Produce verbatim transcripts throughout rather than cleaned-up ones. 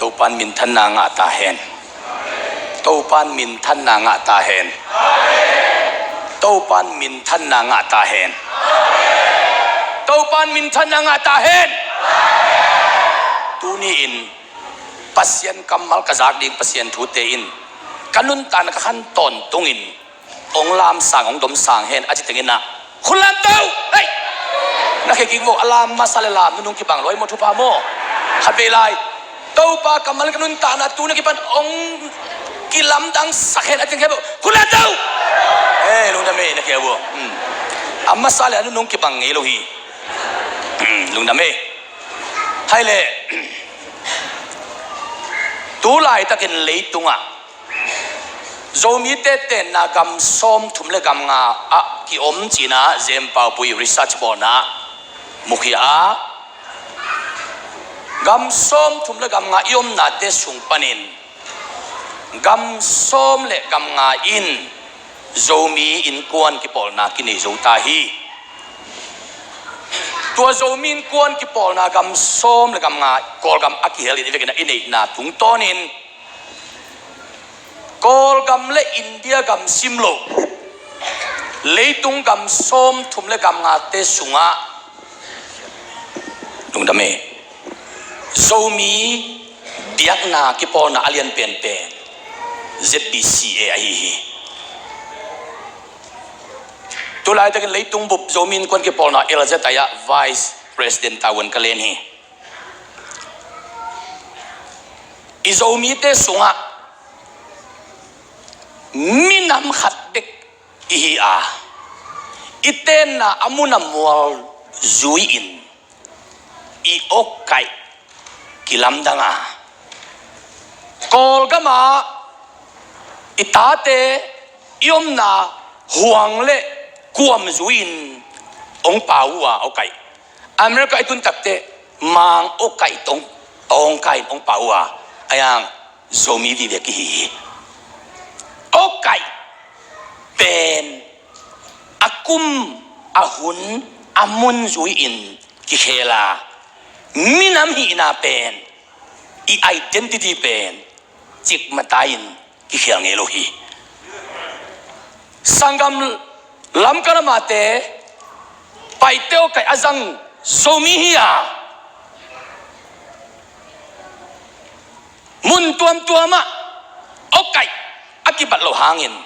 Topa'n minthanna ngah ta hen. Topa'n minthanna ngah ta hen. Topa'n minthanna ngah ta hen. Topa'n minthanna ngah ta hen. Tuni-in Pasian kammal ka zak ding Pasian thute in ka nuntakna ka khan tawntungin hong lamsang, hong domsang hen a ci tengin ah, khun lam to! Hei! Na khe kik vo, a lam masa le lam nunung kibang lo hi maw, thupha maw? Khat vei lai Topa kammal ka nuntakna tu na kipan hong kilamdangsak hen a ci teng khe vo, khun lam to! Hei, lungdam e, na khe vo. Hmm. A masa le a nunung kibang ngei lo hi. Hmm, lungdam e. Hai le, tu laitakin leitungah Zomite tenna gam sawmthum le gam nga ah kiom cina Jem Paupui research bawlna mukhia a, gam sawmthum le gam nga i omnate sung panin gam sawm le gam nga in Zomi innkuan kipawlna kinei zo ta hi. Tua Zomi innkuan kipawlna gam sawm le gam nga Kawlgam a kihel in i vekin a i neihna tungtawnin Kawlgam le India gam sim lo leitung gam sawmthum le gam ngate sungah, lungdam e, Zomi biakna kipawlna a lian penpen Z B C A ahi hi. Tulaitakin leitung bup Zomi innkuan kipawlna L Z I ah Vice President tavuan ka len hi. I Zomite sungah minam khat bek ihi a, i tenna a mun a mual zui-in i awkaih kilamdang a, Kawlgam ah i tate i omna huang le kuam zui-in hong pau uh a, awkaih. America i tun takteh Mang awkaih tawng, tawngkai in hong pau uh a, a yang Zomi vive kihi hi. Awkaih pen a kum, a hun, a mun zui-in kikhel a, minam hihna pen, i identity pen cikmata in kikhel ngei lo hi. Sanggam Lamka lamate Paite awkaih a zang Zomi hi a, mun tuamtuamah awkaih a kibat loh hangin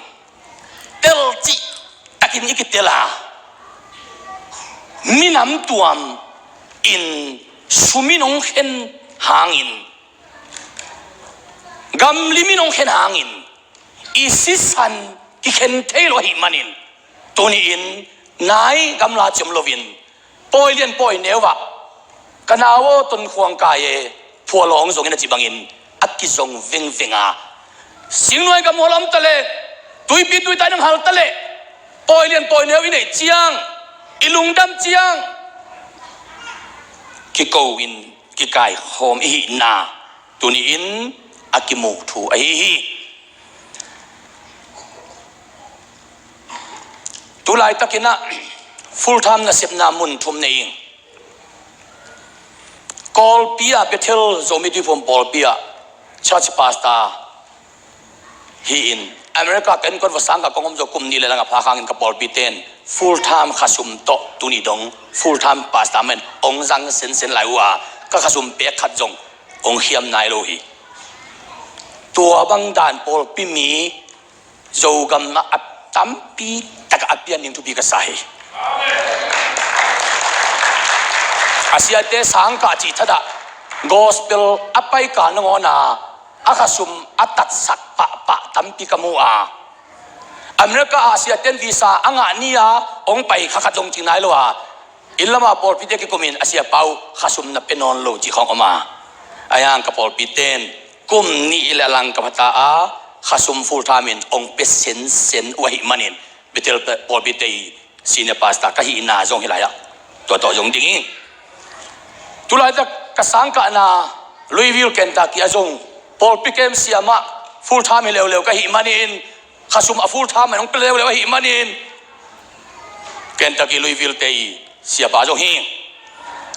telcih takin i kitel a, minam tuam in sum in hong khen hangin, gamlim in hong khen hangin i sisan kikhen thei lo ahih manin, tuni-in nai gamla ciam loin pawi lian pawi neu ah ka nau aw, tonkhuang kai e, phualawng zongin a ci bangin a kizong vengveng a, singnuai gam hual a om taleh, tuipi tuitai nang hal taleh, pawi lian pawi neu i neih ciang, i lungdam ciang, kiko in kikaikhawm i hihna tuni-in a kimuh thu ahi hi. Tulaitakin ah full time nasepna mun thum nei ing. Kawlpi ah Bethel Zomi Tuiphum pawlpi ah church pastor hi-in, America ka innkuan va sang ka kong om zo kum nih le lang a phak hangin ka pawlpite in full time khasum tawh tuni dong full time pastor mah in hong zang sensen lai uh a, ka khasum pek khat zong hong khiam nai lo hi. Tua bang dan pawlpi mi Zogam ah a tampi takah a pian ding thupi ka sa hi. A siate sangkah cih thadah gospel a paikal nangawn a a khasum a tatsak pahpah tampi ka mu a, America ah a siate in visa a ngah ni a hong pai kha khat zong cing nai lo a, inn lamah pawlpite kikumin a siapa uh khasum na pia nawn lo cih khawng om a, a yang ka pawlpite in kum nih le lang ka phata a khasum full time in hong pia sensen uh ahih manin Bethel pawlpite i senior pastor ka hihna zong hi lai-ah tua tawh zong ding hi. Tulaitak ka sangkahna Louisville, Kentucky ah zong pawlpi kem siamah full time hi leuleu ka hih manin, khasum a full time in hong pia leuleu ahih manin, Kentucky Louisville te i siapa zong hi.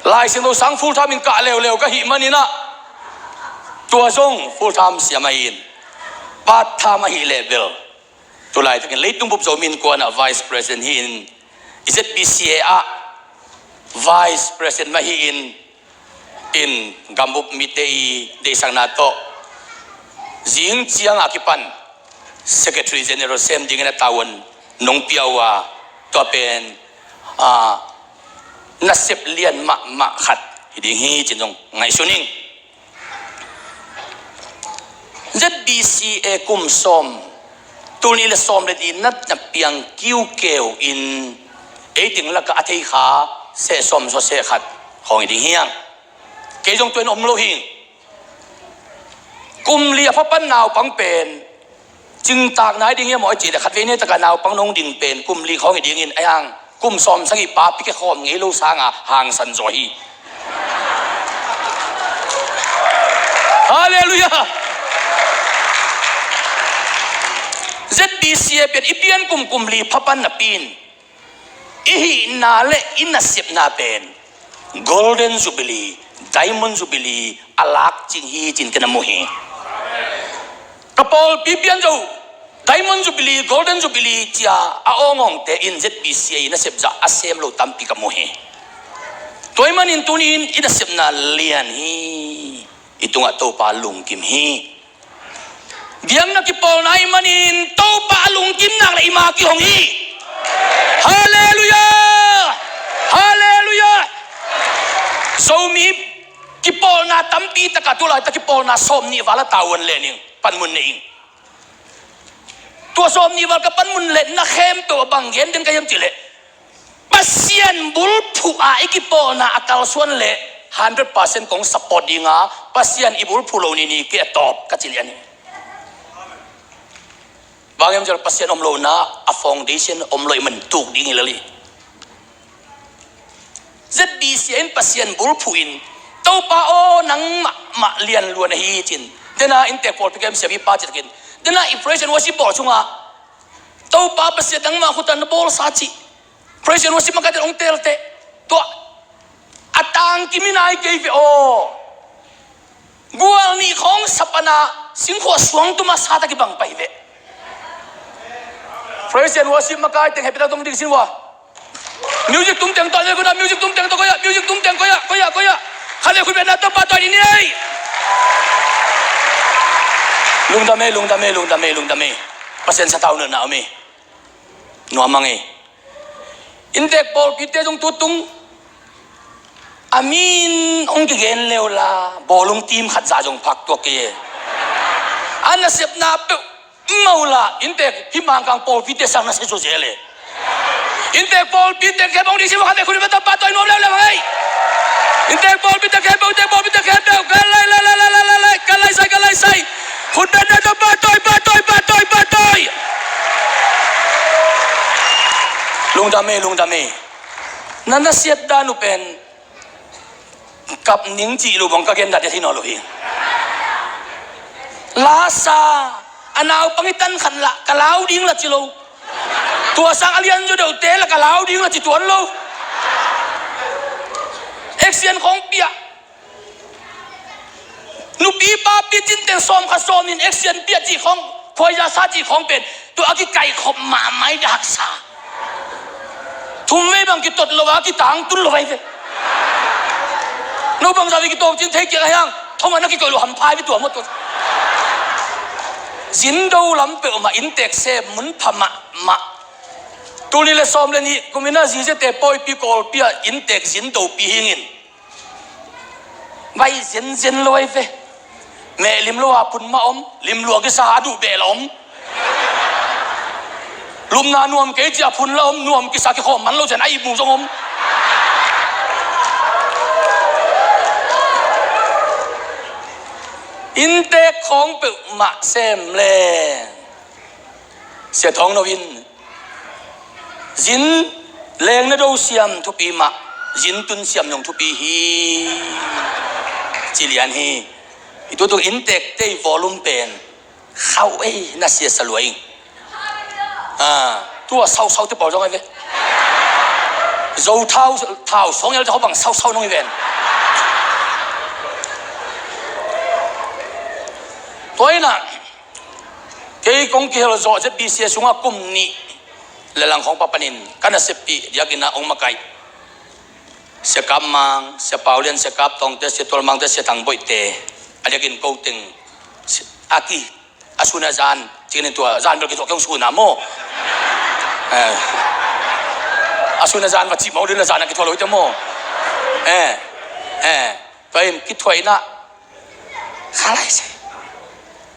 Lai Siangtho sang full time in kah leuleu ka hih manin ah, Tua zong full time siam ahi in, part time ahih leh bel, tu laitakin leitung bup Zomi Innkuan ah vice president hi in, ZBCA ah vice president mah hi in, in gambup mite i deihsakna tawh zing ciang a kipan secretary general sem dingin a tavuan nong pia uh a, tua pen, ah, nasep lian mahmah khat hi ding hi ci-in zong ngaihsun ing. ZBCA kum sawm, tul nih le sawm le nih na, na piang kiukeu in, ei teng lakah a thei kha seh sawm zaw seh khat khawng hi ding hiang. Kei zong tua in om lo hing. Kum li a pha pan naupang pen cingtak nai ding hiam aw i cih leh, khatvei ni takah naupang nong ding pen kum li khawng hi dingin, a hiang kum sawm sagih pa pi ke khawm ngei lo sanga hangsan zaw hi. Halleluiah. ZBCA pen i pian kum, kum li pha pan napi in, i hihna le i nasepna pen Golden Jubilee, Diamond Jubilee a lak cing hi ci-in ken a mu hi. Ka pawlpi pian zo, Diamond Jubilee, Golden Jubilee cia a awngawngte in ZBCA i nasep zah a sem lo tampi ka mu hi. Tua ahih manin tuni in i nasepna lian hi. I tungah Topa lungkim hi. Biakna kipawlna ahih manin Topa a lungkim nak leh i ma kihong hi. Halleluiah! Halleluiah! Zomi kipawlna tampi takah tu laitak kipawlna sawm nih val a tavuan leh ning panmun nei ing. Tua sawm nih val ka panmun leh na khempeuh a bang gen den ka hiam cih leh, Pasian bulphuh a i kipawlna a kalsuan leh hundred percent kong support ding a, Pasian i bulphuh lo ni ni kei a tawp ka ci lian hi. Bang hiam cih leh Pasian om lo na a foundation om lo ahih manin tuk ding hi lel hi. ZBCA in Pasian bulphuh in, Topa aw, nangmah mah lianluan ahi ci-in, dena inntek pawlpi kem siapipa citakin, dena i praise and worship bawl sungah Topa Pasian nangmah khutan na bawlsa cih praise and worship makaite hong telte. Tua a tangkim i nai kei ve aw. Gual nih khawng sa pana singkhuah suang tuma sa ta kibang pai ve. Praise and worship makaite hehpihtak tawh ding sin ua. Music tum teng tawh, music tum teng tawh, koiah, music tum teng, koiah, koiah, koiah. Khatvei khut beng na Topa tawh ni ni ei. Lungdam ei, lungdam ei, lungdam ei, lungdam ei. Pasian sathau nana om ei. Nuam mang ei. Inntek pawlpite zong tutung a min hong kigen le uh la, bawlung team khat zah zong phak tuak kei e. A nasepna peuh mah uh la, inntek hih Mangkang pawlpite sang nasia zuazel e. Inntek pawlpite khempeuh hong ding si mah khatvei khut beng na Topa tawh nuam leuleu ei. Inntek pawlpite khempeuh, inntek pawlpite khempeuh, ka lai, lai, lai, ka lai sai, ka lai sai. Khut beng na Topa tawh, Pa tawh, Pa tawh, Pa tawh. Lungdam ei, lungdam ei. Na nasiat dan uh pen kap ning cih lo bang ka gen dan hi nawn lo hi. Lasa a naupang i tan khat lah ka lau ding lah ci lo. Tua sang a lianzaw deuhte lah ka lau ding lah ci tuan lo. Action khawng piah. Nupi papi cin teng sawm khat sawm nih in action piah cih khawng, khuaiza sa cih khawng pen tua a kikaikhop mahmah i dah haksa. Thumvei bang kitot lo a kitangtun lo vai ve. No bangzah vei kitawng cin thei kiak a hiang, thong a na kikoih lo hampha i ve tua maw tua. Zindo lam peuhmah inntek sem mun pha mahmah. Tul nih le sawm le nih kum in a ziziate pawipi Kawlpi ah inntek zindopi hingin vai zenzen lo ai ve. Meh lim lo a phun mah om, lim luang kisa a duh beh la om. Lupna nuam kei ci a phun la om, nuam kisa kikhawm man lo cian a ihmu zong om. Inntek khawng peuhmah sem leng Sia Thawng No in zin leng na do siam thupi mah, zin tun siam zong thupi hi. Ci lian hi. I tutung inntek tei volume pen khauh ei na sia sa lua ing. Ah, tua sausau te pawl zong ai ve. Zo thau, thau song el te khau bang sausau nong i ven. Tua hi-in ah, kei kong kihel zawh Z B C sungah kum nih le lang khawng pan panin ka naseppih diakin ah hong makaih Sia Kap Mang, Sia Pau Lian, Sia Kap Tawngte, Sia Tual Mangte, Sia Thang Boihte, a diakin ko teng a ki, a sun a zan, cikin tua zan bel kithuah kei hong sun a maw. Eh. A sun a zan va cih mawk ding, a zan a kithuah lo hi te maw. Eh. Eh. Tua in kithuah in ah, kha lai sai.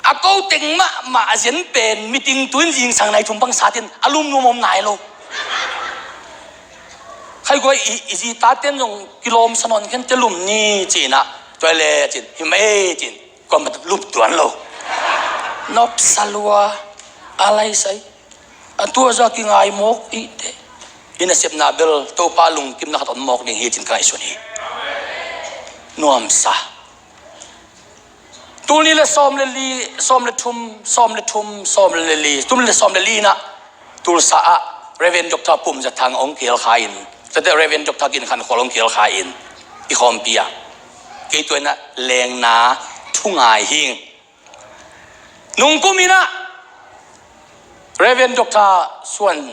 A ko teng mahmah a zen pen meeting tu-in zingsang nai thum bang sat in a lum nuam om nai lo. Khai guai i, i zi taten zong kilawm sa nawn khin te, lum ni ci-in ah, tua le ci-in, hi mah e ci-in, kuamah lum tuan lo. Nopsa lua, a lai sai. A tua zah kingai mawk i te. I nasepna bel Topa lungkimna khat om mawk ding hi ci-in ka ngaihsun hi. Nuamsa. Tul nih le sawm le li, sawm le thum, sawm le thum, sawm le li, tul nih le sawm le li in ah, Tulsa ah Reverend Doctor Pum Za Thang hong kihel kha in, tua teh Reverend Doctor Gin Khan Khual hong kihel kha in, i khawmpi ah kei tua in ah lengna thu ngai hing. Nung kum in ah Reverend Doctor Suan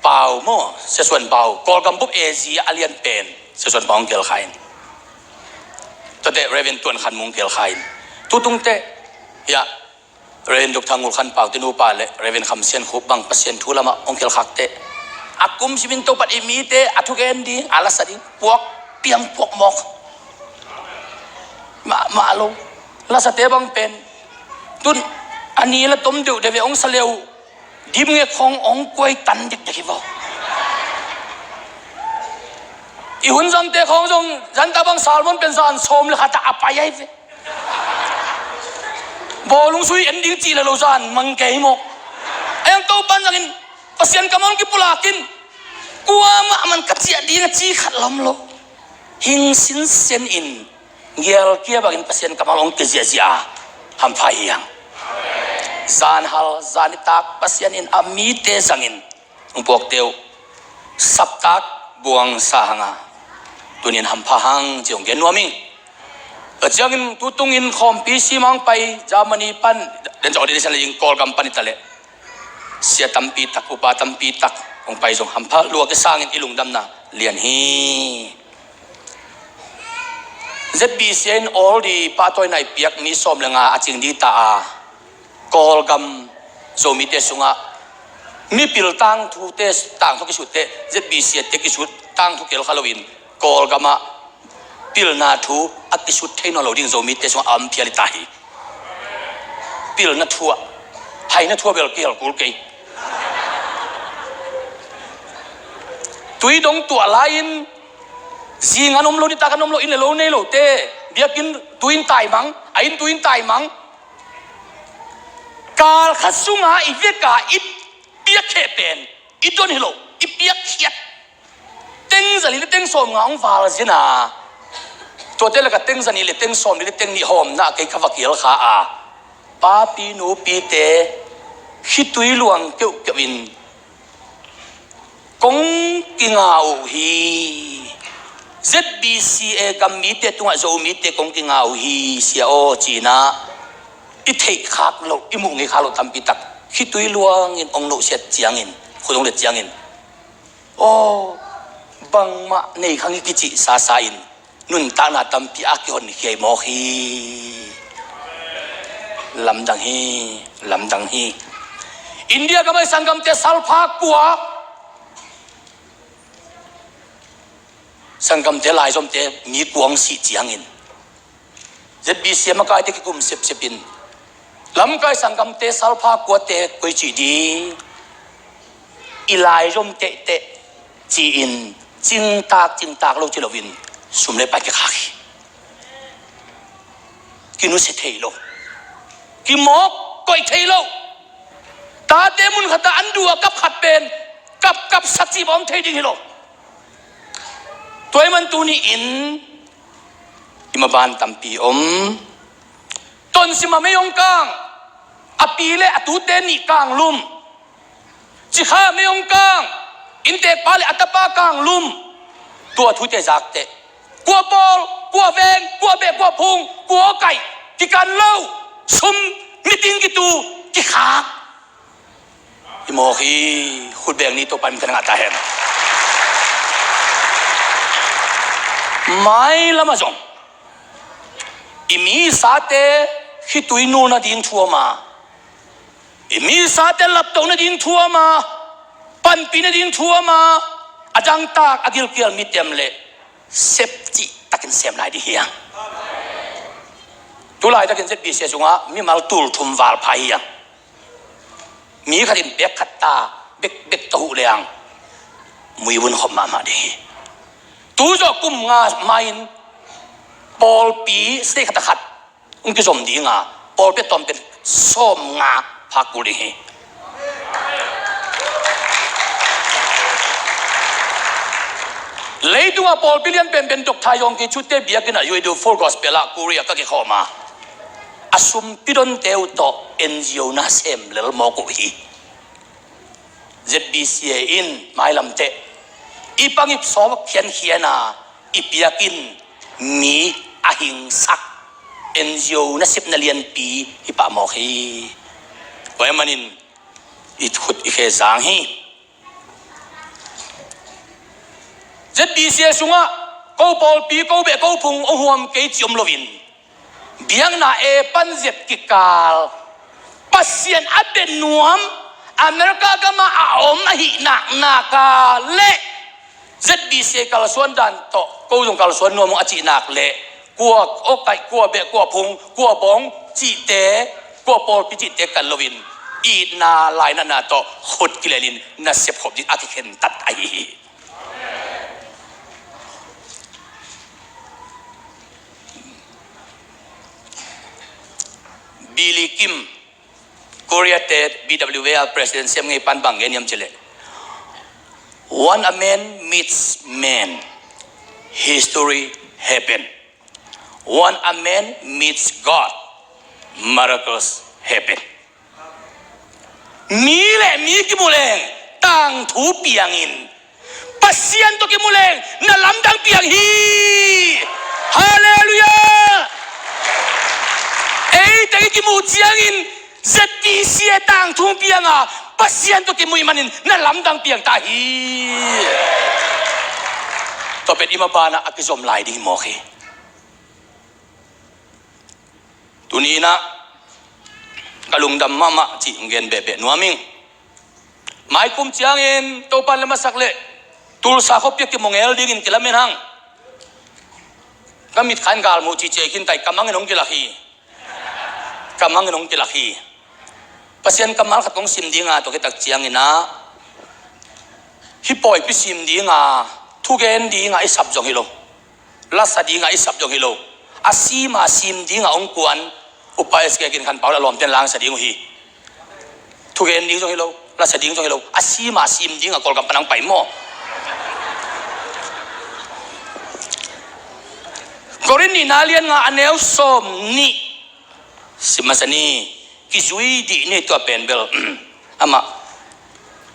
Pau maw, Sia Suan Pau, Kawlgam bup A G a lian pen Sia Suan Pau hong kihel kha in. Tua teh Reverend Tuan Khan Mung hong kihel kha in. Tutung teh, ya, Reverend Doctor Ngul Khan Pau te nupa le Reverend Kham Sian Khup bang Pasian thu lamah hong kihel khak teh, a kum simin Topa in i mite a thugen ding, a lasa ding puak piang puak mawk. Mahmah lo. Lasate bang pen tun a ni la tom deuh deuh ve hong sa leu, dim nge khawng hong kuai tan dikdik hi vaw. I hun zangte khawng zong zanta bang sermon pen zan sawm le khat ah a pai ahi ve. Bawlung sui en ding cih le lo zan mang kei hi mawk. A yang Topa in zangin Pasian kam hong kipulak in, kuamah man ka ciah ding a ci khat lam lo. Hing sinsen in gialkia bangin Pasian kammal hong kiziahziah a hampha hi hang. Zanhal zanitak Pasian in a mite zangin hong puakte uh saptak buangsa hang a, tunin hampha hang ci hong gen nuam ing. Tua ciangin tutungin khawmpi simang pai Germany pan, den zong ordination le ding Kawlgam pan i ta leh sia tampi tak, upa tampi tak hong pai zong hampha lua kisangin i lungdamna lian hi. Z B C in all the pahtawina i piak mi sawm le nga a cing ding ta a, Kawlgam Zomite sungah mipil tangthute, tangthu kisutte, Z B C te kisut tangthu kihel kha loin Kawlgamah pilna thu a kisut thei nawn lo ding Zomite sungah a om phial i ta hi. Pilna thu ah, haina thu ah bel kihel kul kei. Tui dong tuah lai-in zingan om lo, nitak an om lo, inn le lo nei lote, biakinn tu-in taimang, a inn tu-in taimang. Kal khat sunga i veka i piakkhiat pen i don hi lo, i piakkhiat. Teng zali le teng sawm nga hong val zin a, tuate laka teng zani le teng sawm le teng nih hawmna kei ka va kihel kha a, papi nupite khitui luang keuhkeuh in kong kinga uh hi. Z B C A gam mite tungah Zomite kong kinga uh hi sia aw, ci-in ah i theih khak loh, i muh ngei khak loh tampi tak khitui luangin hong nuhsiat ciangin, khut hong let ciangin, aw, bangmah nei khang hi kicih sasa in nuntakna tampi a kihonkhia mawk hi. Lamdang hi, lamdang hi. India gamah i sanggamte salpha kua, sanggamte laizomte mi kua hong sih ciangin Z B C a makaite kikum sepsep in, lamkai sanggamte salpha kuate koi cih ding, i laizom tehteh ci-in cingtak cingtak lo ci loin sum le pai kikhak hi. Kinusia thei lo, kimawk koih thei lo. Tate mun khatah an duh a kap khat pen kapkap sak cih bawm thei ding hi lo. Tua ahih man tuni-in i maban tampi om. Tonsim a mei hong kang, a pi le a tute nih kang lum. Cikha mei hong kang, inntekpa le a tapa kang lum. Tua thute zakteh kua pawl, kua veng, kua beh, kua phung, kua kaih kikan lo. Sum, mit ding kitu, kikhak. I mawk hi. Khut beng ni, Topa min thang ngah ta hen. Mailam ah zong i misate khitui nul nading thu om a, i misate laptoh nading thu om a, panpih nading thu om a, a dangtak a gilkial mi tem leh sep cihtakin sem lai ding hi hang. Tulaitakin Z B C sungah mimal tul thum val pha hi hang. Mi khat in bek khat ta, bek bek tawh huh leng muivun khop mahmah ding hi. Tu zawh kum nga mai-in pawlpi state khat a khat hong kizom ding a, pawlpi a tawm pen sawm nga phak kul ding hi. Leitungah pawlpi lian penpen Doctor Yonggi Cho-te biakinn ah U A W Full Gospel ah Korea ka kikhawm a, a sumpi donte uh tawh N G O na sem lel mawk uh hi. Z B C A in mailam teh i pangip sawm khiankhian a, i biakinn mi a hingsak N G O nasepna lianpi hi pah mawk hi. Tua ahih manin i khut i khe zang hi. Z B C A sungah ko pawlpi, ko beh, ko phung hong huam kei cih om loin, biakna A pan Z kikal Pasian a bia nuam America gamah a om ahih nak nak a leh Z B C A kalsuan dan tawh ko zong kalsuan nuam uh a cih nak leh, kua awkaih, kua beh, kua phung, kua bawng cihte, kua pawlpi cihte kal loin, itna lainatna tawh khut kilelin na sepkhop ding a kikhentat ahi hi. Billy Kim, Korea te B W A a president siam ngei pan bang gen hiam cih leh, "One a man meets man, history happen. One a man meets God, miracles happen." Mi le mi kimu leng tangthu piangin, Pasian tawh kimu leng na lamdang piang hi. Halleluiah. Ei teng i kimuh ciangin Z B C A tangthu piang a, Pasian tawh kimuh ahih manin na lamdang piang ta hi. Tua pen i mabanah a kizom lai ding hi mawk hi. Tuni-in ah ka lungdam mahmah cih gen behbeh nuam ing. Maikum ciangin Topa'n lam a sak leh Tulsa khuapi ah kimu ngel dingin kilamen hang. Ka mitkha in galmuh cihcia khin ta hi, ka mangin hong kilak hi. Ka mangin hong kilak hi. Pasian kammal khat kong sim ding a, tua khit tak ciangin ah hih pawipi sim ding a, thugen ding a i sap zong hi lo, lasa ding a i sap zong hi lo, a sim a sim ding a hong kuan Upa S K Ginkhangpau leh a lawmte'n la sa ding uh hi. Thugen ding zong hi lo, lasa ding zong hi lo, a sim a sim ding a Kawlgam pan hong pai maw. Korin nihna lian nga a neu sawmnih sim masa ni. Kizui dih ni, tua pen bel amah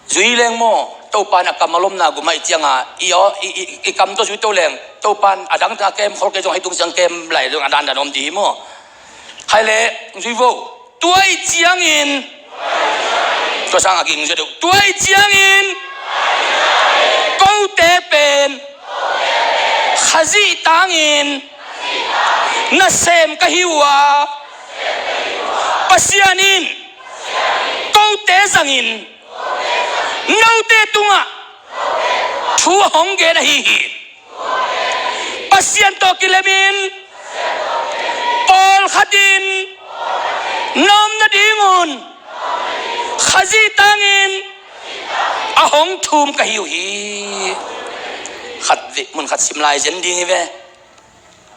zui leng maw, Topa'n a kam a lomna gum ahih ciangin i, i, i, i kam tawh zui to leng, Topa'n a dang teng a kem khol kei zong, hih tung ciang kem lai zong a dandan om dih hi maw. Khaile, zui vo. Tua ahih ciangin, tua sang a ging zui deuh. Tua ahih ciangin kote pen Khazih tangin nasem ka hi uh a, Pasian in kote zangin note tungah thu a hong gen ahi hi. Pasian tawh kilemin pawlkhat in na om nadingun Khazih tangin a hong thum ka hi uh hi. Khat vei mun khat sim lai zen ding hi ve.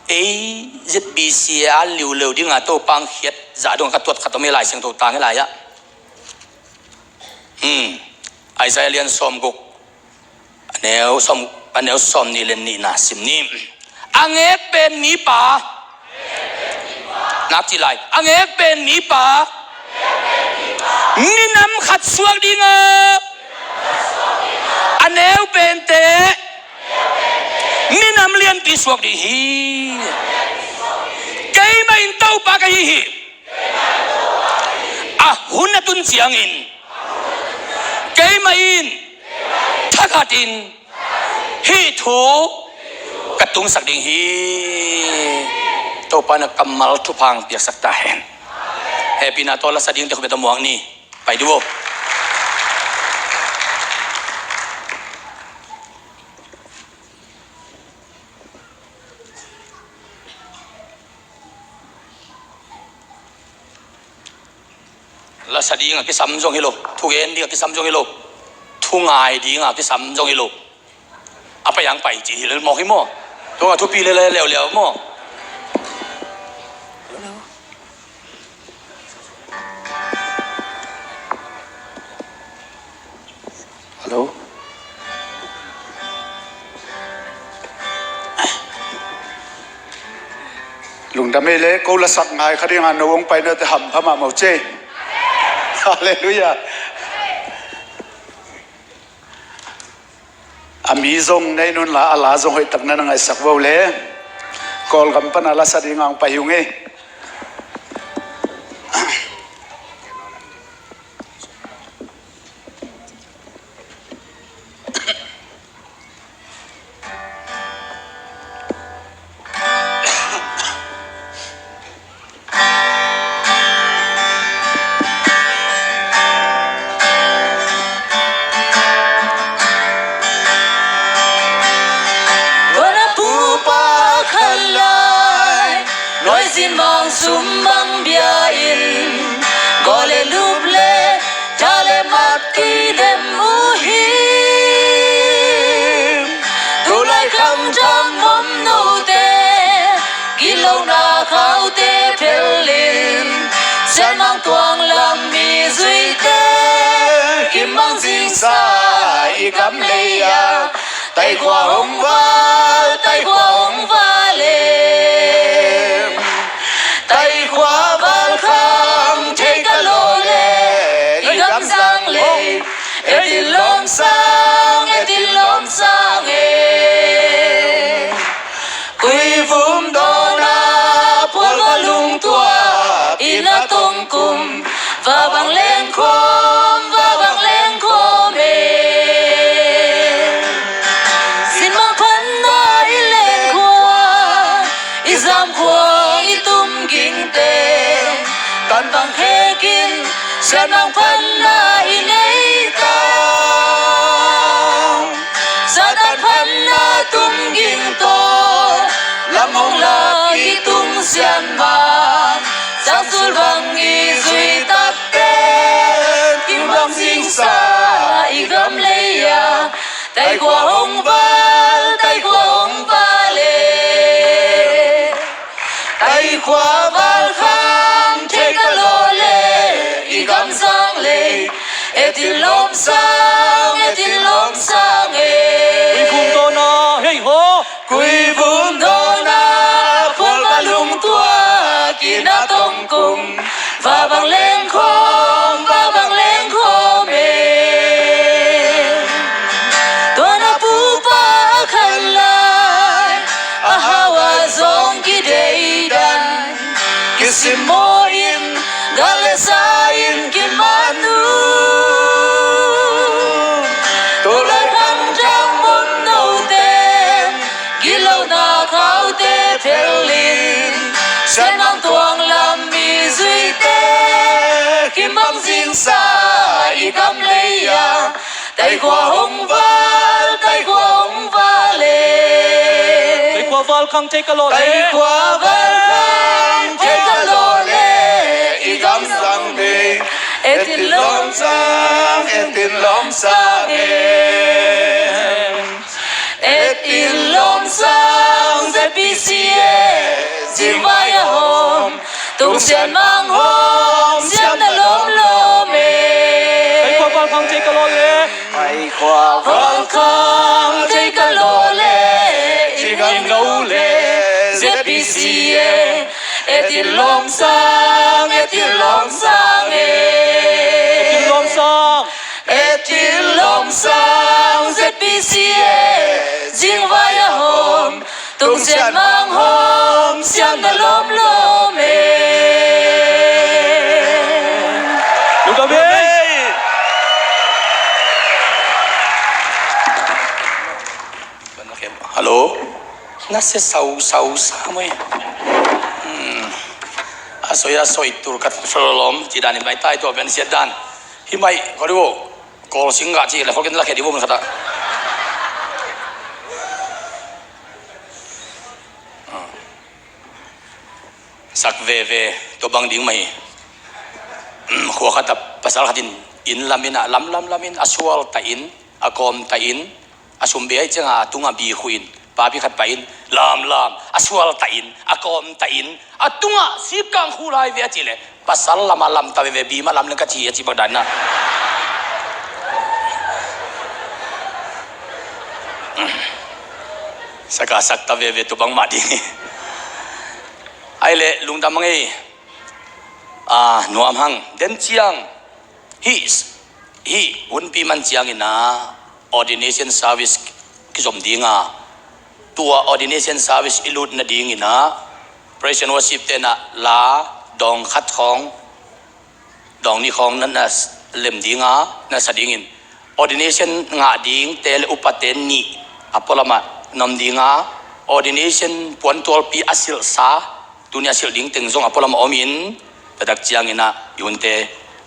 Ei Z B C a liuleu ding a Topa hong khiat zah dong ka tuat khat om hi, Lai Siangtho tang hi lai ah. Hmm. Isaiah lian sawmguk, a neu sawm, a neu sawmnih leh nihna sim ni. A ngek pen mipa, nak ci lai, a ngek pen mipa minam khat suak ding a, a neu pente minam lianpi suak ding hi. Keimah in Topa ka hi hi. a hun a tun ciangin keimah in thakhatin hih thu ka tungsak ding hi. Topa na kammal thupha piaksak ta hen. Hehpihna tawh lasa dingte khut beng tawh muak ni. Pai dih uh. Lasa ding a kisam zong hi lo, thugen ding a kisam zong hi lo, thungai ding a kisam zong hi lo. A pai ang pai ci hi lo mawk hi maw. Tua thupi le le leuleu maw. Hello. Lungdam ei le, ko lasak ngai kha ding a, no hong pai na te hampha mahmah uh ci ei. Halleluiah. A mi zong nei nunla, a la zong hoihtak na na ngaihsak vo le. Kawlgam pan a lasa ding a hong pai ung ei. Tua na pupa khat lai, nuai zin mang sum bang bia in, gawl le lup le tha le mat kei dem uh hi. Tulai khangthak om note, gitlohna khaute phel in, sianmang tuang lam i zuite, kim bang zingsa i gam lei ah, taikhua hong val, taikhua hong val e. Taikhua val khang thei ka lawh le, i gam zang lei, et in lawm sang, et in lawm sang e. Kuivum dawn a phual va lungtuak, inn a tong kum, va bang leng khawm, va bang leng khawm e. Sin mangphatna i leng khua, i zam khua i tum gingte, tan bang khekin, sian mangphatna i nei ta. Satan phatna tum ging tawh, lam hong lak i tung sian mah, sang sul bang i zui takte, kim bang zingsa i gam lei ah, taikhua hong val, taikhua hong val e. Taikhua val khang thei ka lawh le, i gam zang lei, et in lawm sang, et in lawm sang e. Kuivum dawn a, hei haw. Kuivum dawn a phual va lungtuak, inn a tong kum, va bang leng khawm, va bang leng khawm e. Tua na pupa a khan lai, a hau ah zong kideidan, kisim maw in, gal le sa in kiman uh. Tulai khangthak om note, gitlohna khaute phel in, sian mang tuang lam i zuite, kim bang zingsa i gam lei ah, taikhua hong val, taikhua hong val e. Taikhua val khang thei ka lawh le. Taikhua val khang thei ka lawh le, i gam zang lei, et in lawm sang, et in lawm sang e. Et in lawm sang, Z P C A, zingvai a hawm, tung sian mang hawm, siam na lawmlawm e. Taikhua val khang thei ka lawh le. Taikhua val khang thei ka lawh le, i gam no le, Z P C A, et in lawm sang, et in lawm sang e. Et in lawm sang. Et in lawm sang, Z P C A, zingvai a hawm, tung sian mang hawm, siam na lawmlawm e. Sia sau sau sa mui. Hmm. A soi a soi tur kat felolom ci dan in mai tai tua ben siat dan. Hi mai ko ri wo. Kol sing ga ci le hokin la khe di wo mun khata. Sak veve tua bang ding mah hi. Khua khat ah pasal khat in inn lam in ah lam lam lam in a sual ta in a kawm ta in a sum bia ciang a tungah bi khuh in papi khat pai in lam lam a sual ta in a kawm ta in a tungah sipkang khu lai ve a cih leh pasal lam a lam ta veve bi mah lam leng ka ci a ci bak dan na. Saka sak ta veve tua bang mah ding. Ai le lungdam a ngei. Ah, nuam hang den ciang hih hih hunpi man ciangin ah ordination service kizom ding a tua ordination service i lut nadingin ah praise and worship te na la dawng khat khawng dawng nih khawng na na lem ding a na sa dingin ordination ngah dingte le upate nih a pualamah na om ding a ordination puantualpi a silhsa tuni a silh ding teng zong a pualamah omin tatak ciangin ah i hunte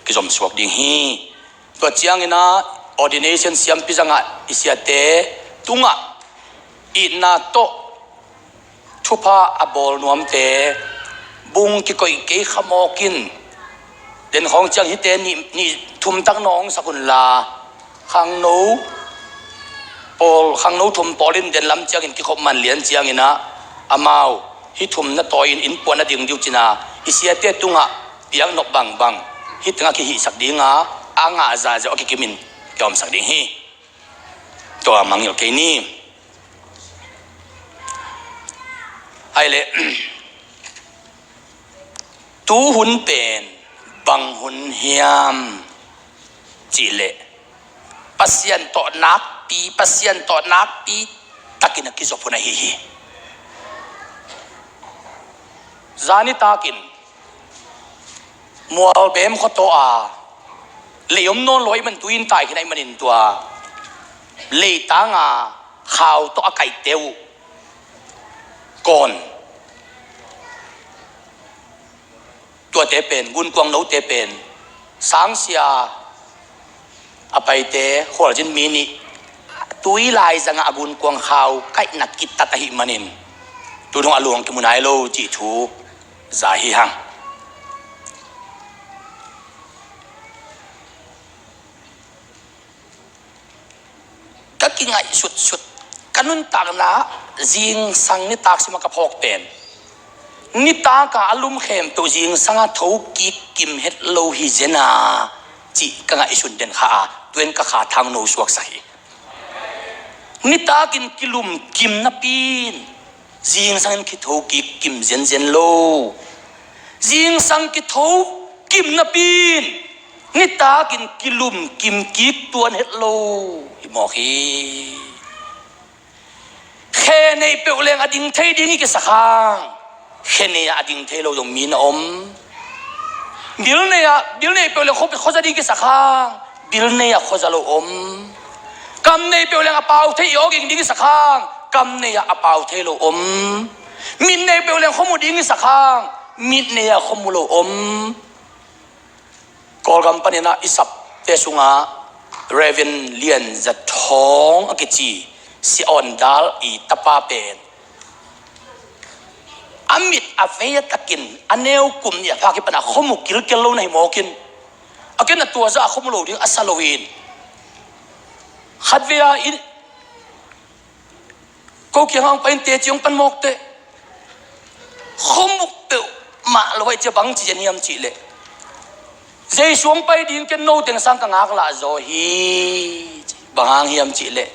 kizom suak ding hi. Tua ciangin ah ordination siampi zangah i siate tungah itna tawh thupha a bawl nuamte bung kikoih kei khamawkin den khawng ciang hite nih nih thum tak nawng sak unla khangno pawl khangno thum pawl in den lam ciangin kikhop man lian ciangin ah amau hih thum na tawi in inn puan a ding diu cina i siate tungah piak nop bangbang hih tengah kihihsak dinga a ngah zahzah a kikimin kiomsak ding hi. Tua mangngilh kei ni. Ai le tu hun pen bang hun hiam cih leh Pasian tawh nakpi Pasian tawh nakpi takin a kizop hun ahi hi. Zani takin mual bem khuataw a lei om nawn lo ahih man tui in taikhin ahih manin tua leitanga khau tawh a kaihte uh kawn tuate pen gunkuang note pen sangsia a paite khualzin mi nih tui laizangah a gunkuang khau kaihna kitat ahih manin tudong a luang kimu nai lo cih thu za hi hang. Ka kingaih sutsut ka nuntakna zingsang nitak sima ka phawk pen nitaka a lum khempeuh zingsanga tho kik kim het lo hi zena cih ka ngaihsun den kha a tuin ka kha thangno suaksak hi. Nitakin kilum kim napin zingsangin kitho kik kim zenzen lo. Zingsang kitho kim napin nitakin kilum kim kik tuan het lo hi mawk hi. Khe nei peuh leng a ding thei ding i kisak hang khe nei ah a ding thei lo zong mi na om. Bil nei ah bil nei peuh leng khuaza ding kisak hang bil nei ah khuaza lo om. Kam nei peuh leng a pau thei i awging ding kisak hang kam nei ah a pau thei lo om. Mit nei peuh leng khuamu ding kisak hang mit nei ah khuamu lo om. Kawlgam paninah i sapte sungah Reverend Lian Za Thawng a kici si awn dal i tapa pen a mit a vei a takin a neu kum nih a phak hi panah khuamu kilkel lo na hi mawkin a ken a tuaza a khuamu lo ding a sa loin khatvei a in ko kiang hang pain teci hong pan mawk teh. Khuamuk peuhmah lo aih cia bang ci zen hiam cih leh Jesu hong pai ding ken no teng sang ka ngak lah zaw hi. Bang hang hiam cih leh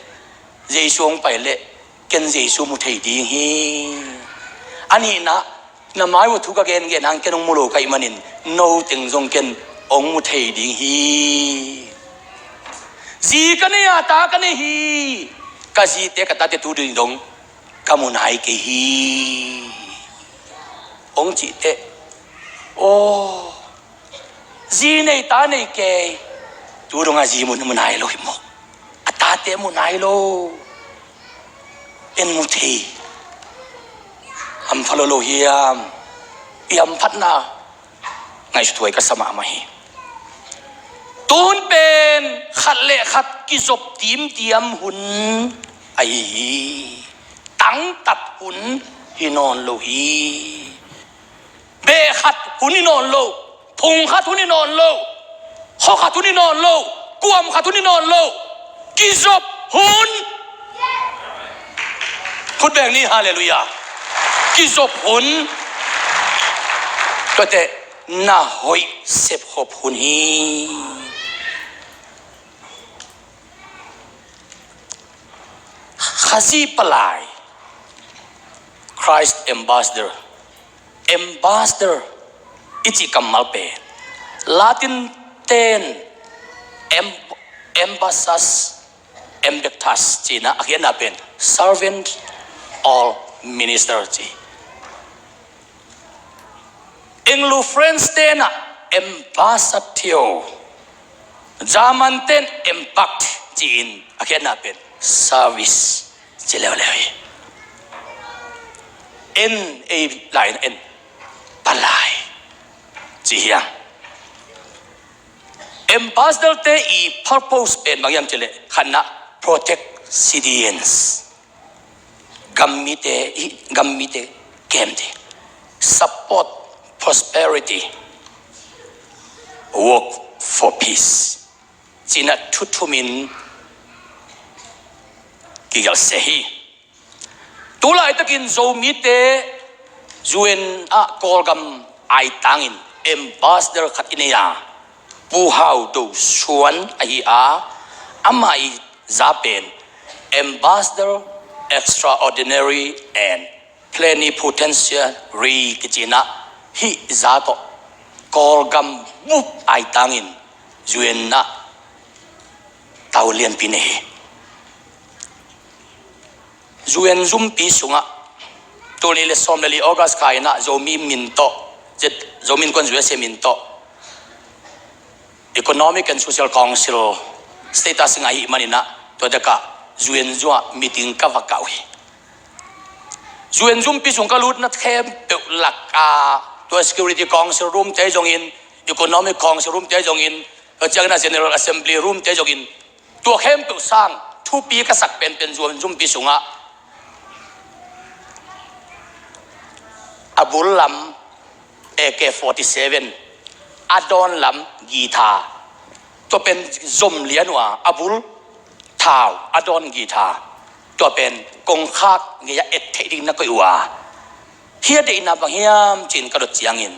Jesu hong pai leh ken Jesu mu thei ding hi. A nihna na mai uh thu ka gengen hang ken hong mu lo ka ih manin no teng zong ken hong mu thei ding hi. Zi ka nei a ta ka nei hi. Ka zite ka tate tu ding dong ka mu nai kei hi. Hong cih teh aw zi nei ta nei kei tu dong a zi mu mu nai lo hi maw? A tate mu nai lo. En mu thei. Hampha lo lo hiam? I hamphatna ngaihsuthuai ka sa mahmah hi. Tun pen khat le khat kizop dimdiam hun ahi hi. Tangtat hun hi nawn lo hi. Beh khat hun hi nawn lo, phung khat hun hi nawn lo, khaw khat hun hi nawn lo, kuam khat hun hi nawn lo. Kizop hun. Khut beng ni, halleluiah. Kizop hun. Tuate na hoih sepkhop hun hi. Khazih palai, Christ ambassador. Ambassador i cih kammal pen Latin ten am-, ambassus, ambectus cihna a khiatna pen servant or minister ci. Anglo French tenah ambassador, German ten Ampact ci-in a khiatna pen service ci leuleu hi. En ei laina en palai ci hiam? Ambassador te i purpose pen bang hiam cih leh khatna protect citizens. Gammite, i gammite kemte. Support prosperity. Work for peace. Cihna thu thumin kigelh se hi. Tulaitakin Zomite U N ah Kawlgam aitangin ambassador khat i nei a, Pu Hau Do Suan ahi a, amah i za pen Ambassador Extraordinary and Plenipotentiary kicihna hih za tawh Kawlgam bup aitangin U N ah tau lianpi nei hi. U N zumpi sungah tul nih le sawm le li August kha inah Zomi min tawh, Zomi Innkuan U S A min tawh Economic and Social Council status ngah ahih maninah tua dekah U N zungah meeting ka va kah uh hi. U N zumpi sung ka lutna khempeuh lakah tua Security Council room te zongin, Economic Council room te zongin, tua ciangin a General Assembly room te zongin, tua khempeuh sang thupi ka sak penpen U N zumpi sungah a bul lam A K forty seven, a dawn lam guitar, tua pen zom lian uh a, a bul thau, a dawn guitar, tua pen kongkhak ngei-ah et theih ding na koih uh a, hih a deihna bang hiam ci-in ka dot ciangin,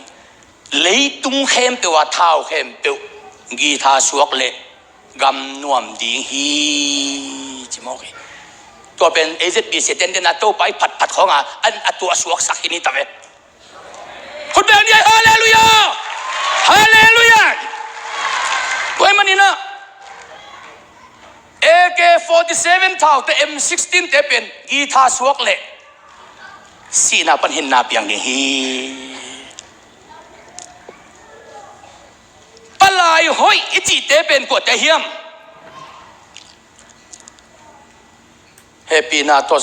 leitung khempeuh a thau khempeuh guitar suak leh gam nuam ding hi, ci mawk hi. Tua pen A Z B C tenten a Topa i phatphat khawng a, an a tuah suaksak hi ni ta ve. Khut beng ni, halleluiah! Halleluiah! Tua ahih maninah A K forty seven thaute, M sixteen te pen guitar suak leh sihna pan hinna piang ding hi. Palai hoih i cihte pen kuate hiam? Hehpihna tawh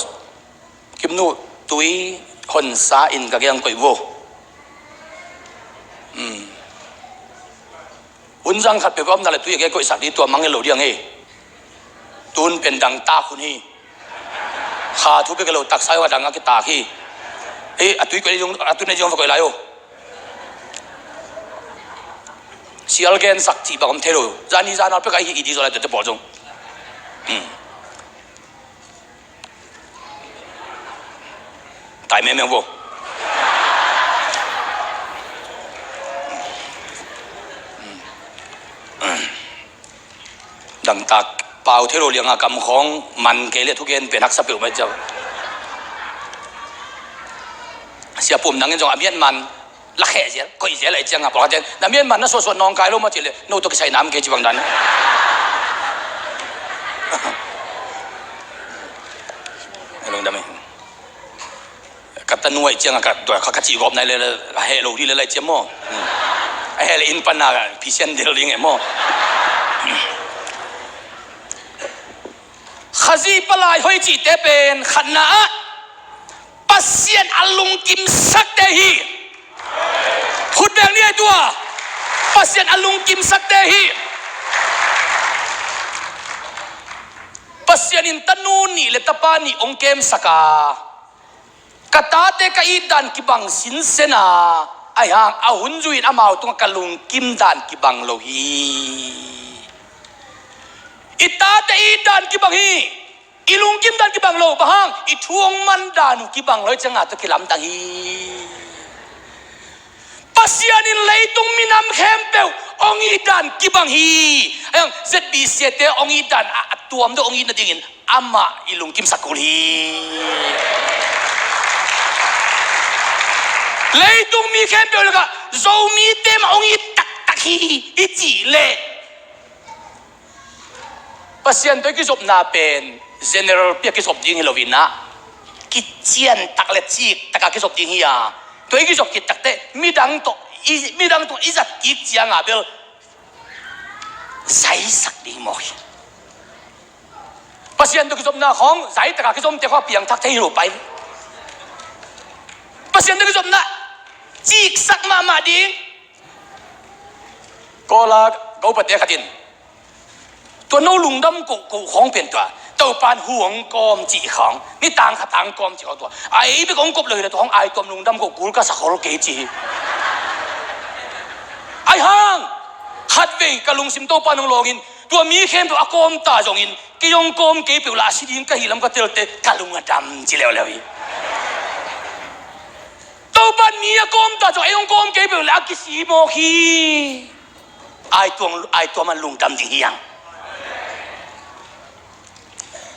Kimnu, tui honsa in ka geng koih vo. Um. Hun zang khat peuh ka omna le tui a geng koihsak ding tua mang hi lo diang ei. Tun pen dangtak hun hi. Kha thu bek hi lo, taksa hi a dang a kitak hi. Ei, a tui koih ding, a tui nei ding va koih lai o. Sial gensak cih bang om thei lo. Zani zanal pek a i hi i di zaw lai tuate pawl zong. Hmm. Tai mengmeng vo. Dangtak pau thei lo lianga kam khawng man kei le thugen pen haksa peuhmah ciau. Sia Pum nangin zong a miat man lakheh zel, koih zel ahi cianga pawlkhat cian na miat man na suahsuah nawngkai lo mah cih leh no tawh kisai nam kei ci bang dan. Lungdam hi. Ka tanu ahi cianga ka, tua, ka, ka cih gawp nai le, le, a heh lo dih le lai ciam maw? Hmm. A heh le inn pan a phisian del ding e maw? Khazih palai hoih cihte pen khatna ah Pasian a lungkimsakte hi. Khut beng ni ei tua. Pasian a lungkimsakte hi. Pasian in tanu nih le tapa nih hong kemsak a, ka tate ka itdan kibang sinsen a, ahi hang a hun zui-in amau tungah ka lungkim dan kibang lo hi. I tate i itdan kibang hi. I lungkim dan kibang lo, bang hang, i thu hong man dan uh kibang lo, i cianga tawh kilamdang hi. Pasian in leitung minam khempeuh hong it dan kibang hi. Ahi hang Z B C te hong it dan a, a tuam deuh hong it nadingin amah i lungkimsak kul hi. Leitung mi khempeuh lakah Zomite mah hong it taktak hi i cih leh, Pasian tawh i kizopna pen general pi-a kizop ding hi lo-in ah, kiciantak le ciktaka kizop ding hi a, tua i kizop kitakteh midang tawh i, midang tawh i zat kik cianga bel zaisak ding mawk hi. Pasian tawh kizopna khawng zaitaka kizomte khawng a piangthak thei hi lo pai. Pasian tawh kizopna ciksak mahmah ding. Kawla gopate khat in, tua no lungdam kohkoh khawng pen tua, Topan hu hong kawm cih khawng, nitang khatang kawm cih khawng tua, a ei bek hong kop lo hi le tua hong aituam lungdam koh kul ka sa khol kei ci hi. Ahi hang, khatvei ka lungsim Topan hong lawngin, tua mi khempeuh a kawm ta zongin, kei hong kawm kei peuh la a si ding ka hi lam ka telte, ka lung a dam ci leuleu hi. Topan mi a kawm ta zong ei hong kawm kei peuh le a kisi mawk hi. Aituam, aituam a lungdam ding hi hang.